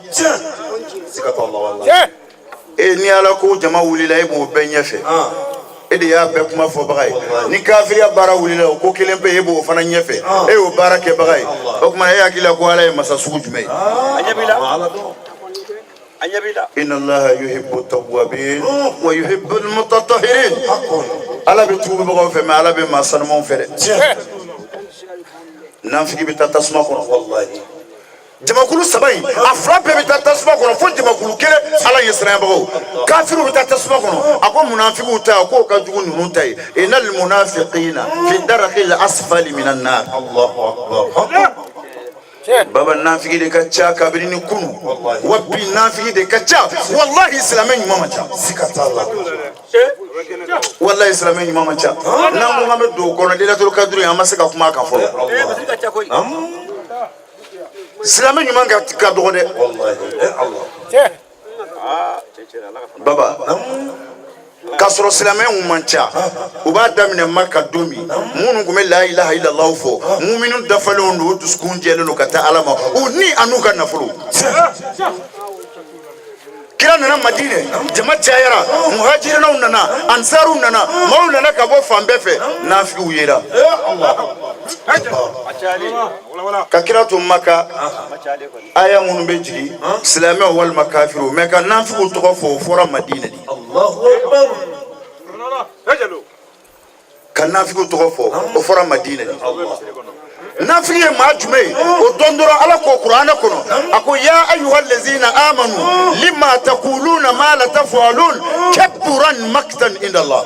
E ni ala ko jama wulila, e b'o bɛɛ ɲɛfɛ, e de y'a bɛɛ kuma fɔbaga ye. Ni kafiriya baara wulila, o ko kelen pe, e b'o fana ɲɛfɛ, e y'o baara kɛbaga ye. O tuma e hakili la ko ala ye masa sugu jumɛn ye? Inna allaha yuhibbu tawwabin wa yuhibbu almutatahhirin. Ala bɛ tuubibagaw fɛ, mais ala bɛ maa sanumanw fɛ dɛ. Nafigi bɛ taa tasuma kɔnɔ. Jamakulu saba in, a fila bɛɛ bɛ taa tasuma kɔnɔ fo jamakulu kelen, Ala ɲɛsiranyabagaw. Kafiriw bɛ taa tasuma kɔnɔ. A ko munafigiw ta, k'o ka jugu ninnu ta ye. Innal munafiqina fi darakil asfali minan nar. Allahu akbar. Baba, nafigi de ka ca kabini ni kunu wa bi nafigi de ka ca. Wallahi, silamɛ ɲuman man ca. Siga t'a la. Wallahi, silamɛ ɲuman man ca. N'an ko k'an bɛ don o kɔnɔ, Lailatul Kadiri, an ma se ka kuma a kan fɔlɔ. Silamɛ ɲuman ka dɔgɔ dɛ. Wallahi. Eh Allah. Baba, k'a sɔrɔ silamɛw man ca, u b'a daminɛ Maka don min, minnu tun bɛ la ilaha illallah fɔ, muminu dafalenw don, u dusukun jɛlen don ka taa Ala ma, u ni a n'u ka nafolo. Kira nana Madinɛ, jama cayara, muhajirinaw nana, ansaruw nana, maaw nana ka bɔ fan bɛɛ fɛ. Nafigiw yera. Ka kira to Maka, aya minnu bɛ jigin, silamɛw walima kafiriw, mɛ ka nafigiw tɔgɔ fɔ, o fɔra Madinɛ de. Allahu akbar. Ka nafigiw tɔgɔ fɔ, o fɔra Madinɛ de. Nafigi ye maa jumɛn ye, o dɔn dɔrɔn, Ala ko Kuranɛ kɔnɔ, a ko: ya ayuha allazina amanu lima taquluna ma la tafalun kaburan maktan inda Allah.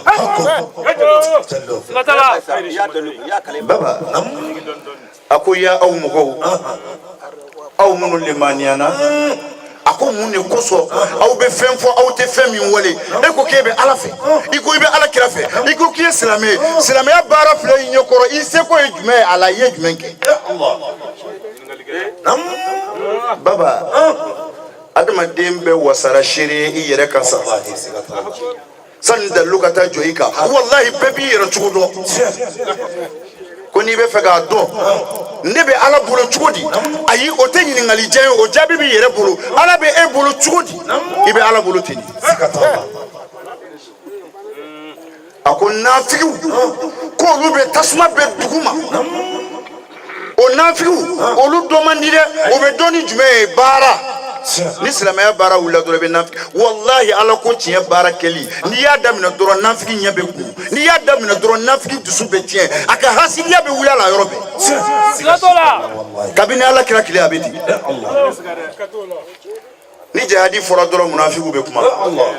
Baba, a ko: ya aw mɔgɔw, aw minnu limaniyana, a ko mun de kosɔn aw bɛ fɛn fɔ, aw tɛ fɛn min wale? E ko k'e bɛ Ala fɛ, i ko i bɛ Ala kira fɛ, i ko k'i ye silamɛ ye, silamɛya baara filɛ i ɲɛkɔrɔ, i seko ye jumɛn ye a la? I ye jumɛn kɛ? Baba, adamaden bɛɛ wasara seere ye i yɛrɛ kan sa. Wallahi, siga t'a la. Sani dalilu ka taa jɔ i kan, wallahi, bɛɛ b'i yɛrɛ cogo dɔn. Ko n'i bɛ fɛ k'a dɔn ne bɛ Ala bolo cogo di, ayi, o tɛ ɲininkali diya ye, o jaabi b'i yɛrɛ bolo. Ala bɛ e bolo cogo di? I bɛ Ala bolo ten de. Siga t'a la. A ko nafigiw, k'olu bɛ tasuma bɛ dugu ma. O nafigiw, olu dɔ man di dɛ. O bɛ dɔn ni jumɛn ye? Baara. Ni silamɛya baara wulila dɔrɔn, i bɛ nafigi. Wallahi, Ala ko tiɲɛ baara kɛli, n'i y'a daminɛ dɔrɔn, nafigi ɲɛ bɛ kun. N'i y'a daminɛ dɔrɔn, nafigi dusu bɛ tiɲɛ, a ka hasidiya bɛ wuli a la yɔrɔ bɛɛ. Wallahi. Kabini Ala kira tile, a bɛ ten. Eh Allah. Ni jihadi fɔra dɔrɔn, munafigiw bɛ kuma.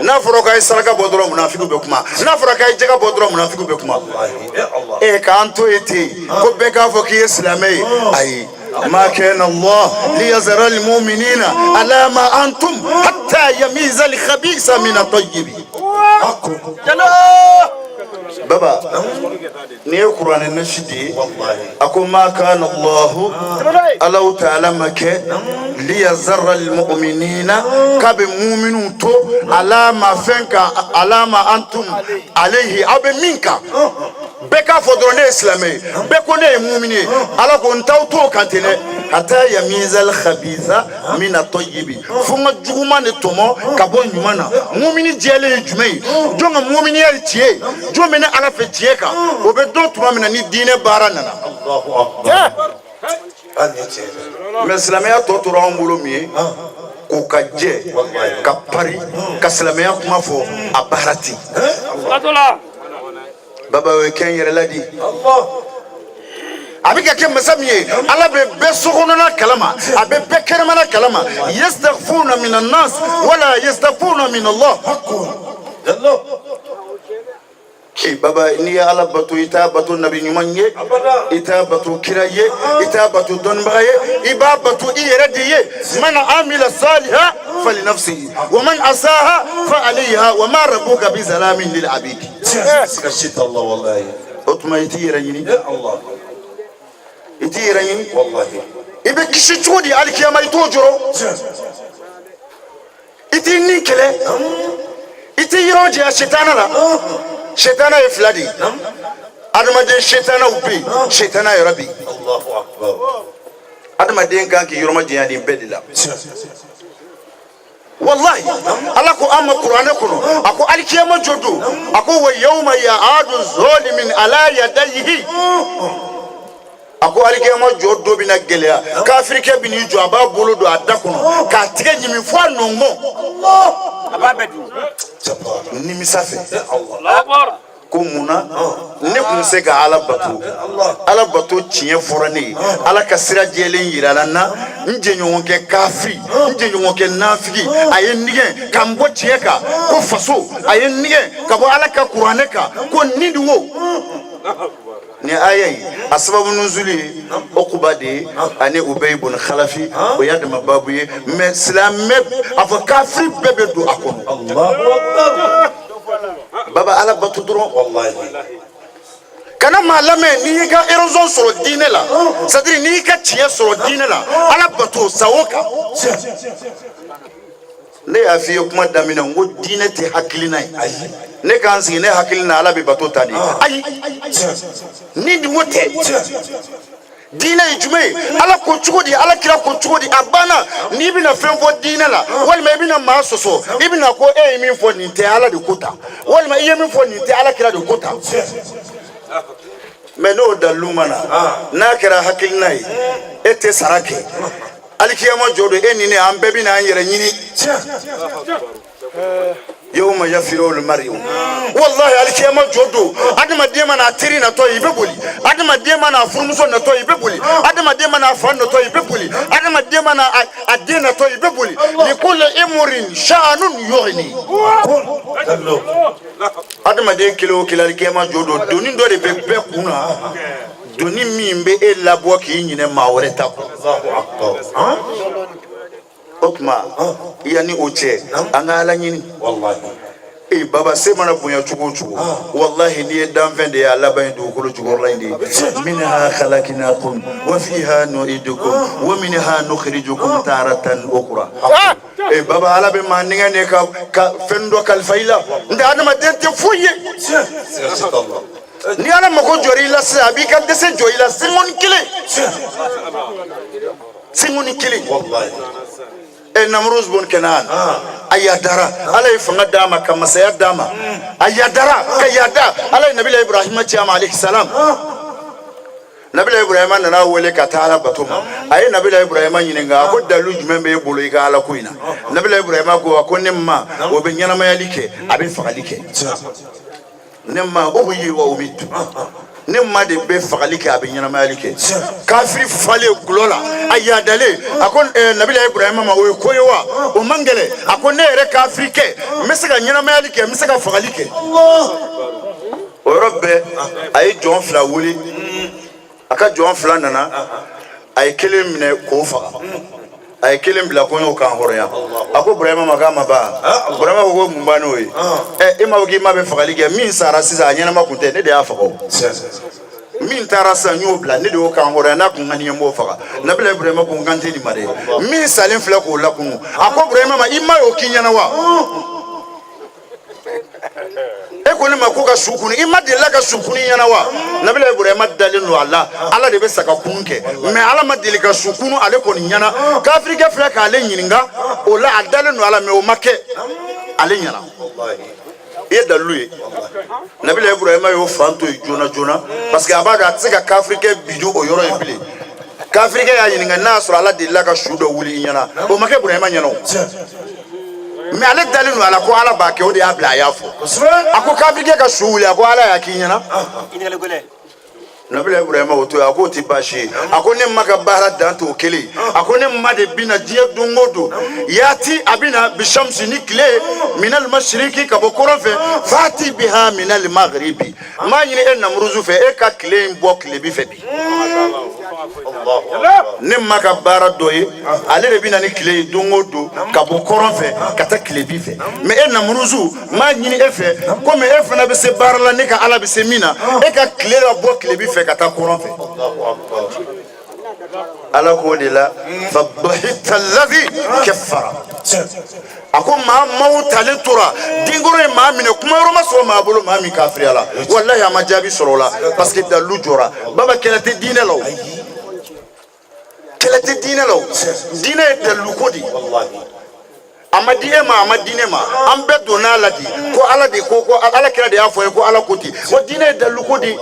N'a fɔra k'a ye saraka bɔ dɔrɔn, munafigiw bɛ kuma. N'a fɔra k'a ye jaka bɔ dɔrɔn, munafigiw bɛ kuma. Wallahi. Eh Allah. E k'an to yen ten ko bɛɛ k'a fɔ k'i ye silamɛ ye, ayi. ما كان الله ليذر المؤمنين على ما أنتم حتى يميز الخبيث من الطيب. Baba, nin ye kuranɛ nasi de ye. Wallahi. A ko ma kana Allahu, Alahu taala ma kɛ, liyazara almu'minina, k'a bɛ muminu to, ala ma fɛn kan, ala ma antum alayhi, aw bɛ min kan. Bɛɛ k'a fɔ dɔrɔn ne ye silamɛ ye, bɛɛ ko ne ye mumini ye. Ala ko n t'aw to o kan ten dɛ. Hata yamiza alkhabitha min at-tayyibi, fo n ka juguman de tɔmɔ ka bɔ ɲuman na. Mumini jɛlen ye jumɛn ye? Jɔn ka muminiya ye tiɲɛ ye? Jɔn bɛ ne Ala fɛ tiɲɛ kan? O bɛ dɔn tuma min na ni diinɛ baara nana. Allahu akbar. An ye tiɲɛ ye. Mɛ silamɛya tɔ tora anw bolo min ye, k'o ka jɛ ka pari ka silamɛya kuma fɔ, a baara ten. Baba, o ye kɛ n yɛrɛ la di. Allah. A bɛ ka kɛ masa min ye, Ala bɛ bɛɛ sokɔnɔna kalama, a bɛ bɛɛ kɛnɛmana kalama. Yastaghfuna min annas wala yastaghfuna min Allah. Jallo. Ee baba, n'i ye Ala bato, i t'a bato nabi ɲuman ye, i t'a bato kira ye, i t'a bato dɔnnibaga ye, i b'a bato i yɛrɛ de ye. Man amila saliha falinafsihi wa man asaha fa alayha wa ma rabbuka bi zalamin lil abidi. Siga si t'a la wallahi. O tuma i t'i yɛrɛ ɲini. Eh Allah. I t'i yɛrɛ ɲini. Wallahi. I bɛ kisi cogo di alikiyama? I t'o jɔrɔ. I t'i ni kɛlɛ, i t'i yɔrɔ janya setana la. Setana ye fila de ye: adamaden setanaw bɛ yen, setana yɛrɛ bɛ yen. Allahu akbar. Adamaden kan k'i yɔrɔ ma janya nin bɛɛ de la. Wallahi, Ala ko an ma kuranɛ kɔnɔ, a ko alikiyama jɔ don, a ko wa yawma ya'adu zalimin ala yadayhi. A ko alikiyama jɔ don bɛna gɛlɛya, kafirikɛ bɛ n'i jɔ, a b'a bolo don a da kɔnɔ k'a tigɛ ɲimi fo a nɔngɔn. Jabbar. Nimisa fɛ. Eh Allah. Ko mun na ne tun bɛ se ka Ala bato? Ala bato tiɲɛ fɔra ne ye, Ala ka sira jɛlen yirala n na. N jɛɲɔgɔnkɛ kafiri, n jɛɲɔgɔnkɛ nafigi, a ye n nɛgɛn ka n bɔ tiɲɛ kan ko faso, a ye n nɛgɛn ka bɔ Ala ka kuranɛ kan ko nin de wo. Ni aya in a sababu nuzuli ye Okuba de ye ani Ubayi bun Khalafi, o y'a dama babu ye. Mais silamɛ, a fɔ kafiri bɛɛ bɛ don a kɔnɔ. Baba, Ala bato dɔrɔn. Kana maa lamɛn. N'i y'i ka raison sɔrɔ diinɛ la, c'est à dire n'i y'i ka tiɲɛ sɔrɔ diinɛ la, Ala bato sa o kan. Ne y'a f'i ye kuma daminɛ, n ko diinɛ tɛ hakilina ye. Ne k'an sigi ne hakili na, Ala bɛ bato ta de. Ayi, ni nin ko tɛ. Diinɛ ye jumɛn ye? Ala ko cogo di? Ala kira ko cogo di? A banna. N'i bɛna fɛn fɔ diinɛ la, walima i bɛna maa sɔsɔ, i bɛna ko e ye min fɔ nin tɛ, Ala de ko ta, walima i ye min fɔ nin tɛ, Ala kira de ko ta. Mais n'o dalilu ma na, n'a kɛra hakilina ye, e tɛ sara kɛ. Alikiyama jɔ don, e ni ne, an bɛɛ bɛna an yɛrɛ ɲini. Yawma yafiru almari'u, wallahi, alikiyama jɔ don, adamaden mana a teri natɔ ye, i bɛ boli. Adamaden mana a furumuso natɔ ye, i bɛ boli. Adamaden mana a fa natɔ ye, i bɛ boli. Adamaden mana a den natɔ ye, i bɛ boli. Likulli imri'in sha'anun yughni. Adamaden kelen o kelen, alikiyama jɔ don, doni dɔ de bɛ bɛɛ kun na, doni min bɛ e labɔ k'i ɲinɛ maa wɛrɛ ta kɔ. O tuma, yanni o cɛ, an ka Ala ɲini. Ee baba, se mana bonya cogo o cogo, wallahi, n'i ye danfɛn de ye, a laban ye dugukolo jukɔrɔla in de ye. Minha khalaqnakum wa fiha nu'idukum wa minha nukhrijukum taratan ukhra. Ee baba, Ala bɛ maa nɛgɛn de ka fɛn dɔ kalifa i la. N tɛ, adamaden tɛ foyi ye. Ni Ala mako jɔra i la sisan, a b'i ka dɛsɛ jɔ i la seconde kelen, seconde kelen. E Namuruz bun Kenan, a yadara, Ala ye fanga d'a ma ka masaya d'a ma. A yadara ka yada, Ala ye Nabila Ibrahima ci a ma, alayhi salam. Nabila Ibrahima nana wele ka taa Ala bato ma. A ye Nabila Ibrahima ɲininka, a ko dalu jumɛn bɛ e bolo i ka Ala ko in na? Nabila Ibrahima ko, a ko ne ma, o bɛ ɲɛnamayali kɛ, a bɛ fagali kɛ. Ne ma uhyi wa umitu, ne ma de bɛ fagali kɛ, a bɛ ɲɛnamayali kɛ. Kafiri falen gulɔ la, a yadalen, a ko Nabila Ibrahima ma, o ye ko ye wa? O man gɛlɛn. A ko ne yɛrɛ kafiri kɛ, n bɛ se ka ɲɛnamayali kɛ, n bɛ se ka fagali kɛ. O yɔrɔ bɛɛ, a ye jɔn fila wele. A ka jɔn fila nana, a ye kelen minɛ k'o faga, a ye kelen bila ko n y'o kan hɔrɔnya. A ko Burahima ma k'a ma ban. Burahima ko mun ban n'o ye? Ɛ, e m'a fɔ k'i ma bɛ fagali kɛ? Min sara sisan, a ɲɛnama kun tɛ, ne de y'a faga. O min taara sisan, n y'o bila, ne de y'o kan hɔrɔnya. N'a kun ka di n ye, n b'o faga. Nabila Ibrahima ko n kan tɛ nin ma dɛ, min salen filɛ k'o lakunu. A ko Burahima ma, i ma y'o k'i ɲɛna wa? E ko ne ma ko ka su kunu, i ma delila ka su kunu ɲɛna wa? Nabila Ibrahima dalen don a la, Ala de bɛ sa ka kunu kɛ, mais Ala ma deli ka su kunu ale kɔni ɲɛna. Kafirikɛ filɛ k'ale ɲininka o la, a dalen don ala, mais o ma kɛ ale ɲɛna. I ye dalilu ye. Nabila Ibrahima y'o fan to yen joona joona, parce que a b'a dɔn a tɛ se ka kafirikɛ bidu o yɔrɔ in bilen. Kafirikɛ y'a ɲininka n'a y'a sɔrɔ Ala delila ka su dɔ wuli i ɲɛna, o ma kɛ Burahima ɲɛna o. Mais ale dalen don a la ko Ala b'a kɛ, o de y'a bila a y'a fɔ. A ko kafirikɛ ka su wuli, a ko Ala y'a k'i ɲɛna. Nabila Ibrahima o to yen, a k'o tɛ baasi ye. A ko ne ma ka baara dan t'o kelen. A ko ne ma de bɛna diɲɛ don o don, yaati a bɛna bishamsi ni tile, minal mashiriki, ka bɔ kɔrɔn fɛ, fati biha minal maghribi. N b'a ɲini e Namuruzu fɛ, e ka tile in bɔ tilebi fɛ bi. Ne ma ka baara dɔ ye, ale de bɛ na ni tile ye don o don ka bɔ kɔrɔn fɛ ka taa tilebi fɛ. Mais e Namuruzu, n b'a ɲini e fɛ, komi e fana bɛ se baara la, ne ka Ala bɛ se min na, e ka tile la bɔ tilebi fɛ ka taa kɔrɔn fɛ. Ala k'o de la, fabahita lazi kafara. A ko maa maaw talen tora denkɔrɔ ye maa minɛ, kuma yɔrɔ ma sɔrɔ maa bolo, maa min kafiriya la. Walahi, a ma jaabi sɔrɔ o la, parce que dalilu jɔra. Baba, kɛlɛ tɛ diinɛ la o, kɛlɛ tɛ diinɛ la o. Diinɛ ye dalilu ko de ye. A ma di e ma, a ma di ne ma, an bɛɛ donna a la de ko Ala de ko Ala kira de y'a fɔ ye ko Ala ko ten. Wa diinɛ ye dalilu ko de ye.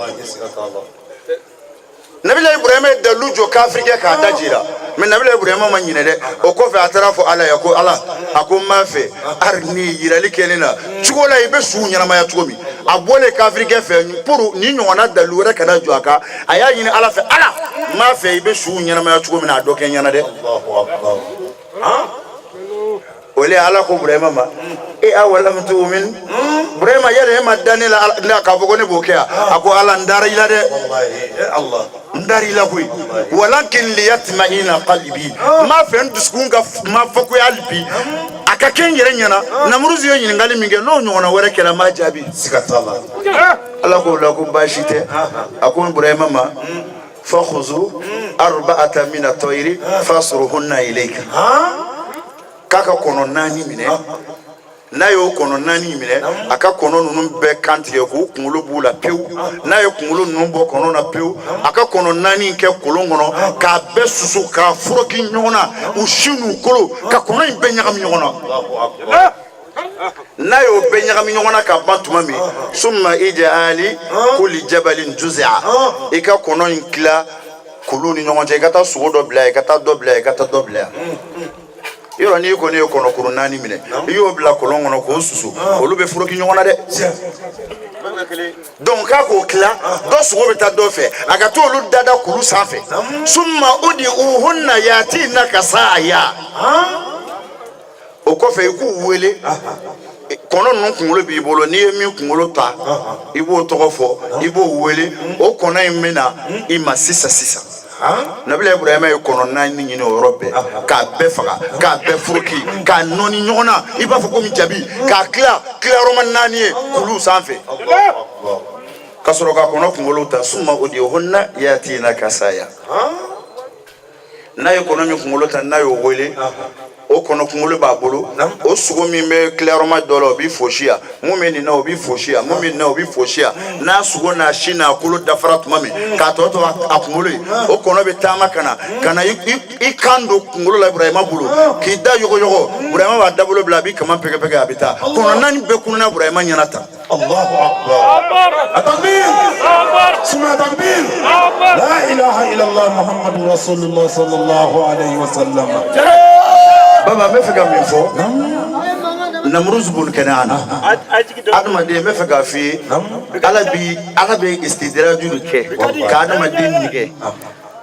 Nabila Ibrahima ye dalilu jɔ kafirikɛ k'a da jira. Mais Nabila Ibrahima ma ɲinɛ dɛ. O kɔfɛ, a taara fɔ Ala ye ko Ala, a ko n b'a fɛ arini yirali kɛ ne na cogo la i bɛ suw ɲɛnamaya cogo min. A bɔlen kafirikɛ fɛ, pour ni ɲɔgɔnna dalu wɛrɛ kana jɔ a kan, a y'a ɲini Ala fɛ, Ala n b'a fɛ i bɛ suw ɲɛnamaya cogo min na, a dɔ kɛ n ɲɛna dɛ. O le Ala ko Burahima ma: e awalam tu'min, Burahima, yala e ma da ne la k'a fɔ ko ne b'o kɛ yan? A ko: Ala, n dara i la dɛ, n dara i la koyi. Walakin liyatma'ina qalbi, n b'a fɛ n dusukun ka ma fɔ ko hali bi a ka kɛ n yɛrɛ ɲɛna. Namuruzu ye ɲininkali min kɛ, n'o ɲɔgɔnna wɛrɛ kɛra, n b'a jaabi. Siga t'a la. Ala k'o la ko baasi tɛ. A ko Burahima ma: fakhuzu arba'ata mina tayri fasruhunna ilayka. K'a ka kɔnɔ naani minɛ. N'a y'o kɔnɔ naani minɛ, a ka kɔnɔ ninnu bɛɛ kan tigɛ k'u kunkolo b'u la pewu. N'a ye kunkolo ninnu bɔ kɔnɔ na pewu, a ka kɔnɔ naani kɛ kolon kɔnɔ k'a bɛɛ susu, k'a foroki ɲɔgɔn na, u si n'u kolo, ka kɔnɔ in bɛɛ ɲagami ɲɔgɔn na. N'a y'o bɛɛ ɲagami ɲɔgɔn na ka ban tuma min, summa ij'ali kulli jabalin juz'a, i ka kɔnɔ in tila kulu ni ɲɔgɔn cɛ, i ka taa sogo dɔ bila yan, i ka taa dɔ bila yan, i ka taa dɔ bila yan. Yɔrɔ n'i kɔni ye kɔnɔkuru naani minɛ, i y'o bila kolon kɔnɔ k'o susu, olu bɛ foroki ɲɔgɔn na dɛ. Donc k'a k'o tila, dɔ sogo bɛ taa dɔ fɛ, a ka t'olu dada kulu sanfɛ. Summa udi'uhunna yatinaka sa'ya. O kɔfɛ, i k'u wele. Kɔnɔ ninnu kunkolo b'i bolo, n'i ye min kunkolo ta, i b'o tɔgɔ fɔ, i b'o wele, o kɔnɔ in bɛ na i ma sisan sisan. Nabila Ibrahima ye kɔnɔ naani ɲini o yɔrɔ bɛɛ, k'a bɛɛ faga, k'a bɛɛ foroki, k'a nɔni ɲɔgɔn na i b'a fɔ komi jabi, k'a tila tilayɔrɔma naani ye kuluw sanfɛ, ka sɔrɔ ka kɔnɔ kunkolo ta. Summa udi'uhunna yatinaka saya. N'a ye kɔnɔ min kunkolo ta, n'a y'o wele, o kɔnɔ kunkolo b'a bolo. O sogo min bɛ tilayɔrɔma dɔ la, o b'i fosi yan, mun bɛ nin na, o b'i fosi yan, mun bɛ nin na, o b'i fosi yan. N'a sogo n'a si n'a kolo dafara tuma min, k'a tɔ to a kunkolo ye, o kɔnɔ bɛ taama ka na ka na i kan don kunkolo la Ibrahima bolo, k'i da yɔgɔyɔgɔ. Ibrahima b'a dabolo bila, a b'i kaman pɛgɛpɛgɛ, a bɛ taa. Kɔnɔ naani bɛɛ kununa Ibrahima ɲɛna tan. الله أكبر، التكبير، سمع تكبير، لا إله إلا الله محمد رسول الله صلى الله عليه وسلم. Baba, n bɛ fɛ ka min fɔ, Namuruz bun Kɛnɛana, adamaden, n bɛ fɛ k'a f'i ye, Ala bi, Ala bɛ istidraju de kɛ ka adamaden nɛgɛ.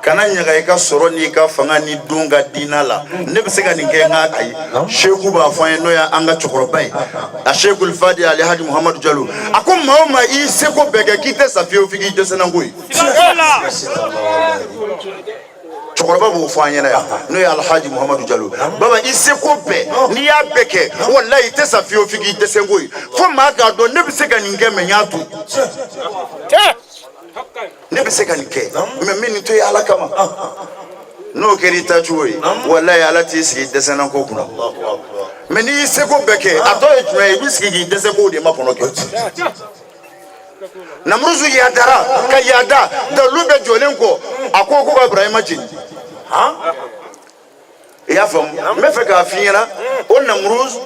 Kana ɲaga i ka sɔrɔ n'i ka fanga ni don ka diina la. Ne bɛ se ka nin kɛ, n ka ayi. Seku b'a fɔ an ye, n'o y'an ka cɛkɔrɔba ye, a Sekul Fadi Alihaji Muhamadu Jalo, a ko maa o maa i seko bɛɛ kɛ k'i tɛ sa fiyewu f'i k'i dɛsɛnanko ye. Cɛkɔrɔba b'o fɔ an ɲɛna yan, n'o ye Alhaji Muhamadu Jalo. Baba, i seko bɛɛ, n'i y'a bɛɛ kɛ, walayi, i tɛ sa fiyewu f'i k'i dɛsɛ ko ye. Fo maa k'a dɔn ne bɛ se ka nin kɛ, mɛ n y'a to. Ne bɛ se ka nin kɛ, mɛ n bɛ nin to yen Ala kama. N'o kɛra i taacogo ye, walayi, Ala t'i sigi dɛsɛnna ko kunna. Mɛ n'i y'i seko bɛɛ kɛ, a tɔ ye jumɛn ye? I bɛ sigi k'i dɛsɛ kow de makɔnɔ kɛ. Namuruzu yadara ka yada, dalu bɛ jɔlen kɔ, a ko ko ka Ibrahima jeni. I y'a faamu? N bɛ fɛ k'a f'i ɲɛna, o Namuruz,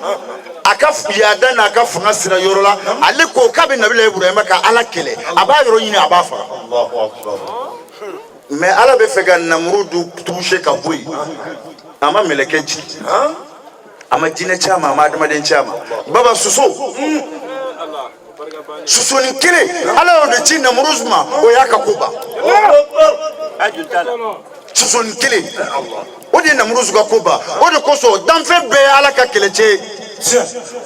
a ka yada n'a ka fanga sira yɔrɔ la, ale ko k'a bɛ Nabila Ibrahima ka Ala kɛlɛ, a b'a yɔrɔ ɲini, a b'a faga. Mɛ Ala bɛ fɛ ka Namurudu toucher ka bɔ yen. A ma mɛlɛkɛ jigin, a ma jinɛ ci a ma, a ma adamaden ci a ma. Baba, soso, sosonin kelen, Ala y'o de ci Namuruzu ma, o y'a ka ko ban. Sosonin kelen, o de ye Namuruzu ka ko ban. O de kosɔn danfɛn bɛɛ ye Ala ka kɛlɛcɛ ye.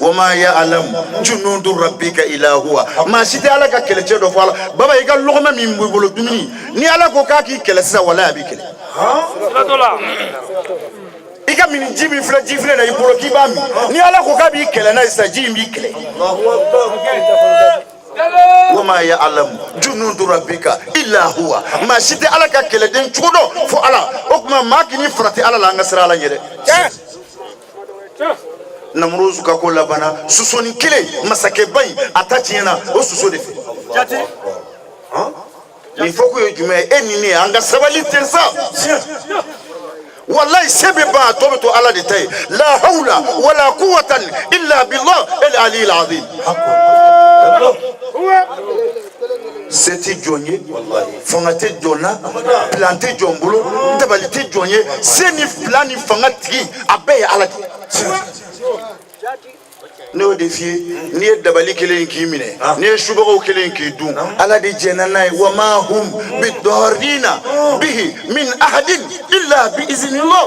Wama ya'lamu junudu rabbika illa huwa. Maa si tɛ Ala ka kɛlɛcɛ dɔ fɔ Ala. Baba, i ka lɔgɔmɛ min b'i bolo dumuni, ni Ala ko k'a k'i kɛlɛ sisan, walayi, a b'i kɛlɛ. I ka min ji min filɛ, ji filɛ na i bolo k'i b'a min, ni Ala ko k'a b'i kɛlɛ n'a ye sisan, ji in b'i kɛlɛ. Wama ya'lamu junudu rabbika illa huwa. Maa si tɛ Ala ka kɛlɛden cogo dɔn fo Ala. O tuma maa k'i farati Ala la, an ka siran Ala ɲɛ dɛ. Namuruzu ka ko labanna sosonin kelen. Masakɛba in, a ta tiɲɛna o soso de fɛ. Nin fɔko ye jumɛn ye? E ni ne, an ka sabali ten sa. Wallahi, se bɛ ban, a tɔ bɛ to Ala de ta ye. La hawla wala quwwata illa billah el ali azim. Se tɛ jɔn ye, fanga tɛ jɔn na, plan tɛ jɔn bolo, dabali tɛ jɔn ye. Se ni plan ni fanga tigi, a bɛɛ ye Ala de ye. Ne y'o de f'i ye, n'i ye dabali kelen k'i minɛ, n'i ye subagaw kelen k'i dun, Ala de jɛnna n'a ye. Wa ma hum bidarrina bihi min ahadin illa bi iznillah.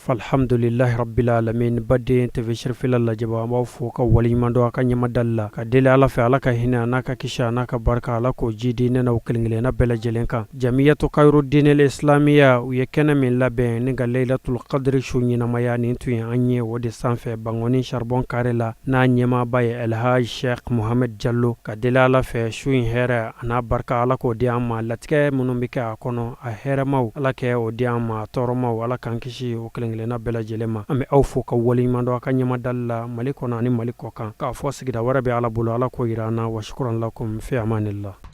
Alhamdulilahi rabbil alamin. Baden TV Cherifila lajɛbaa, an b'aw fo ka waleɲuman dɔn a ka ɲɛmadali la, ka deli Ala fɛ, Ala ka hinɛ a n'a ka kisi a n'a ka barika, Ala k'o jidi ne n'aw kelen-kelenna bɛɛ lajɛlen kan. Jamiyatu Kayuru Dinel Islamiya, u ye kɛnɛ min labɛn ni ka Laylatul Qadri su ɲɛnamaya, nin tun ye an ye o de sanfɛ Bankoni Charbon Carré la, n'a ɲɛmaaba ye Elhaj Sheikh Mohamed Jalo. Ka deli Ala fɛ, su in hɛrɛ a n'a barika, Ala k'o di an ma. Latigɛ minnu bɛ kɛ a kɔnɔ, a hɛrɛmaw, Ala kɛ o di an ma, a tɔɔrɔmaw, Ala k'an kisi o kelen-kelenna bɛɛ lajɛlen ma. An bɛ aw fo ka waleɲuman dɔn a ka ɲɛmadali la, Mali kɔnɔ ani Mali kɔ kan, k'a fɔ sigida wɛrɛ bɛ Ala bolo, Ala k'o jira an na. Wa shukran lakum fi amanillah.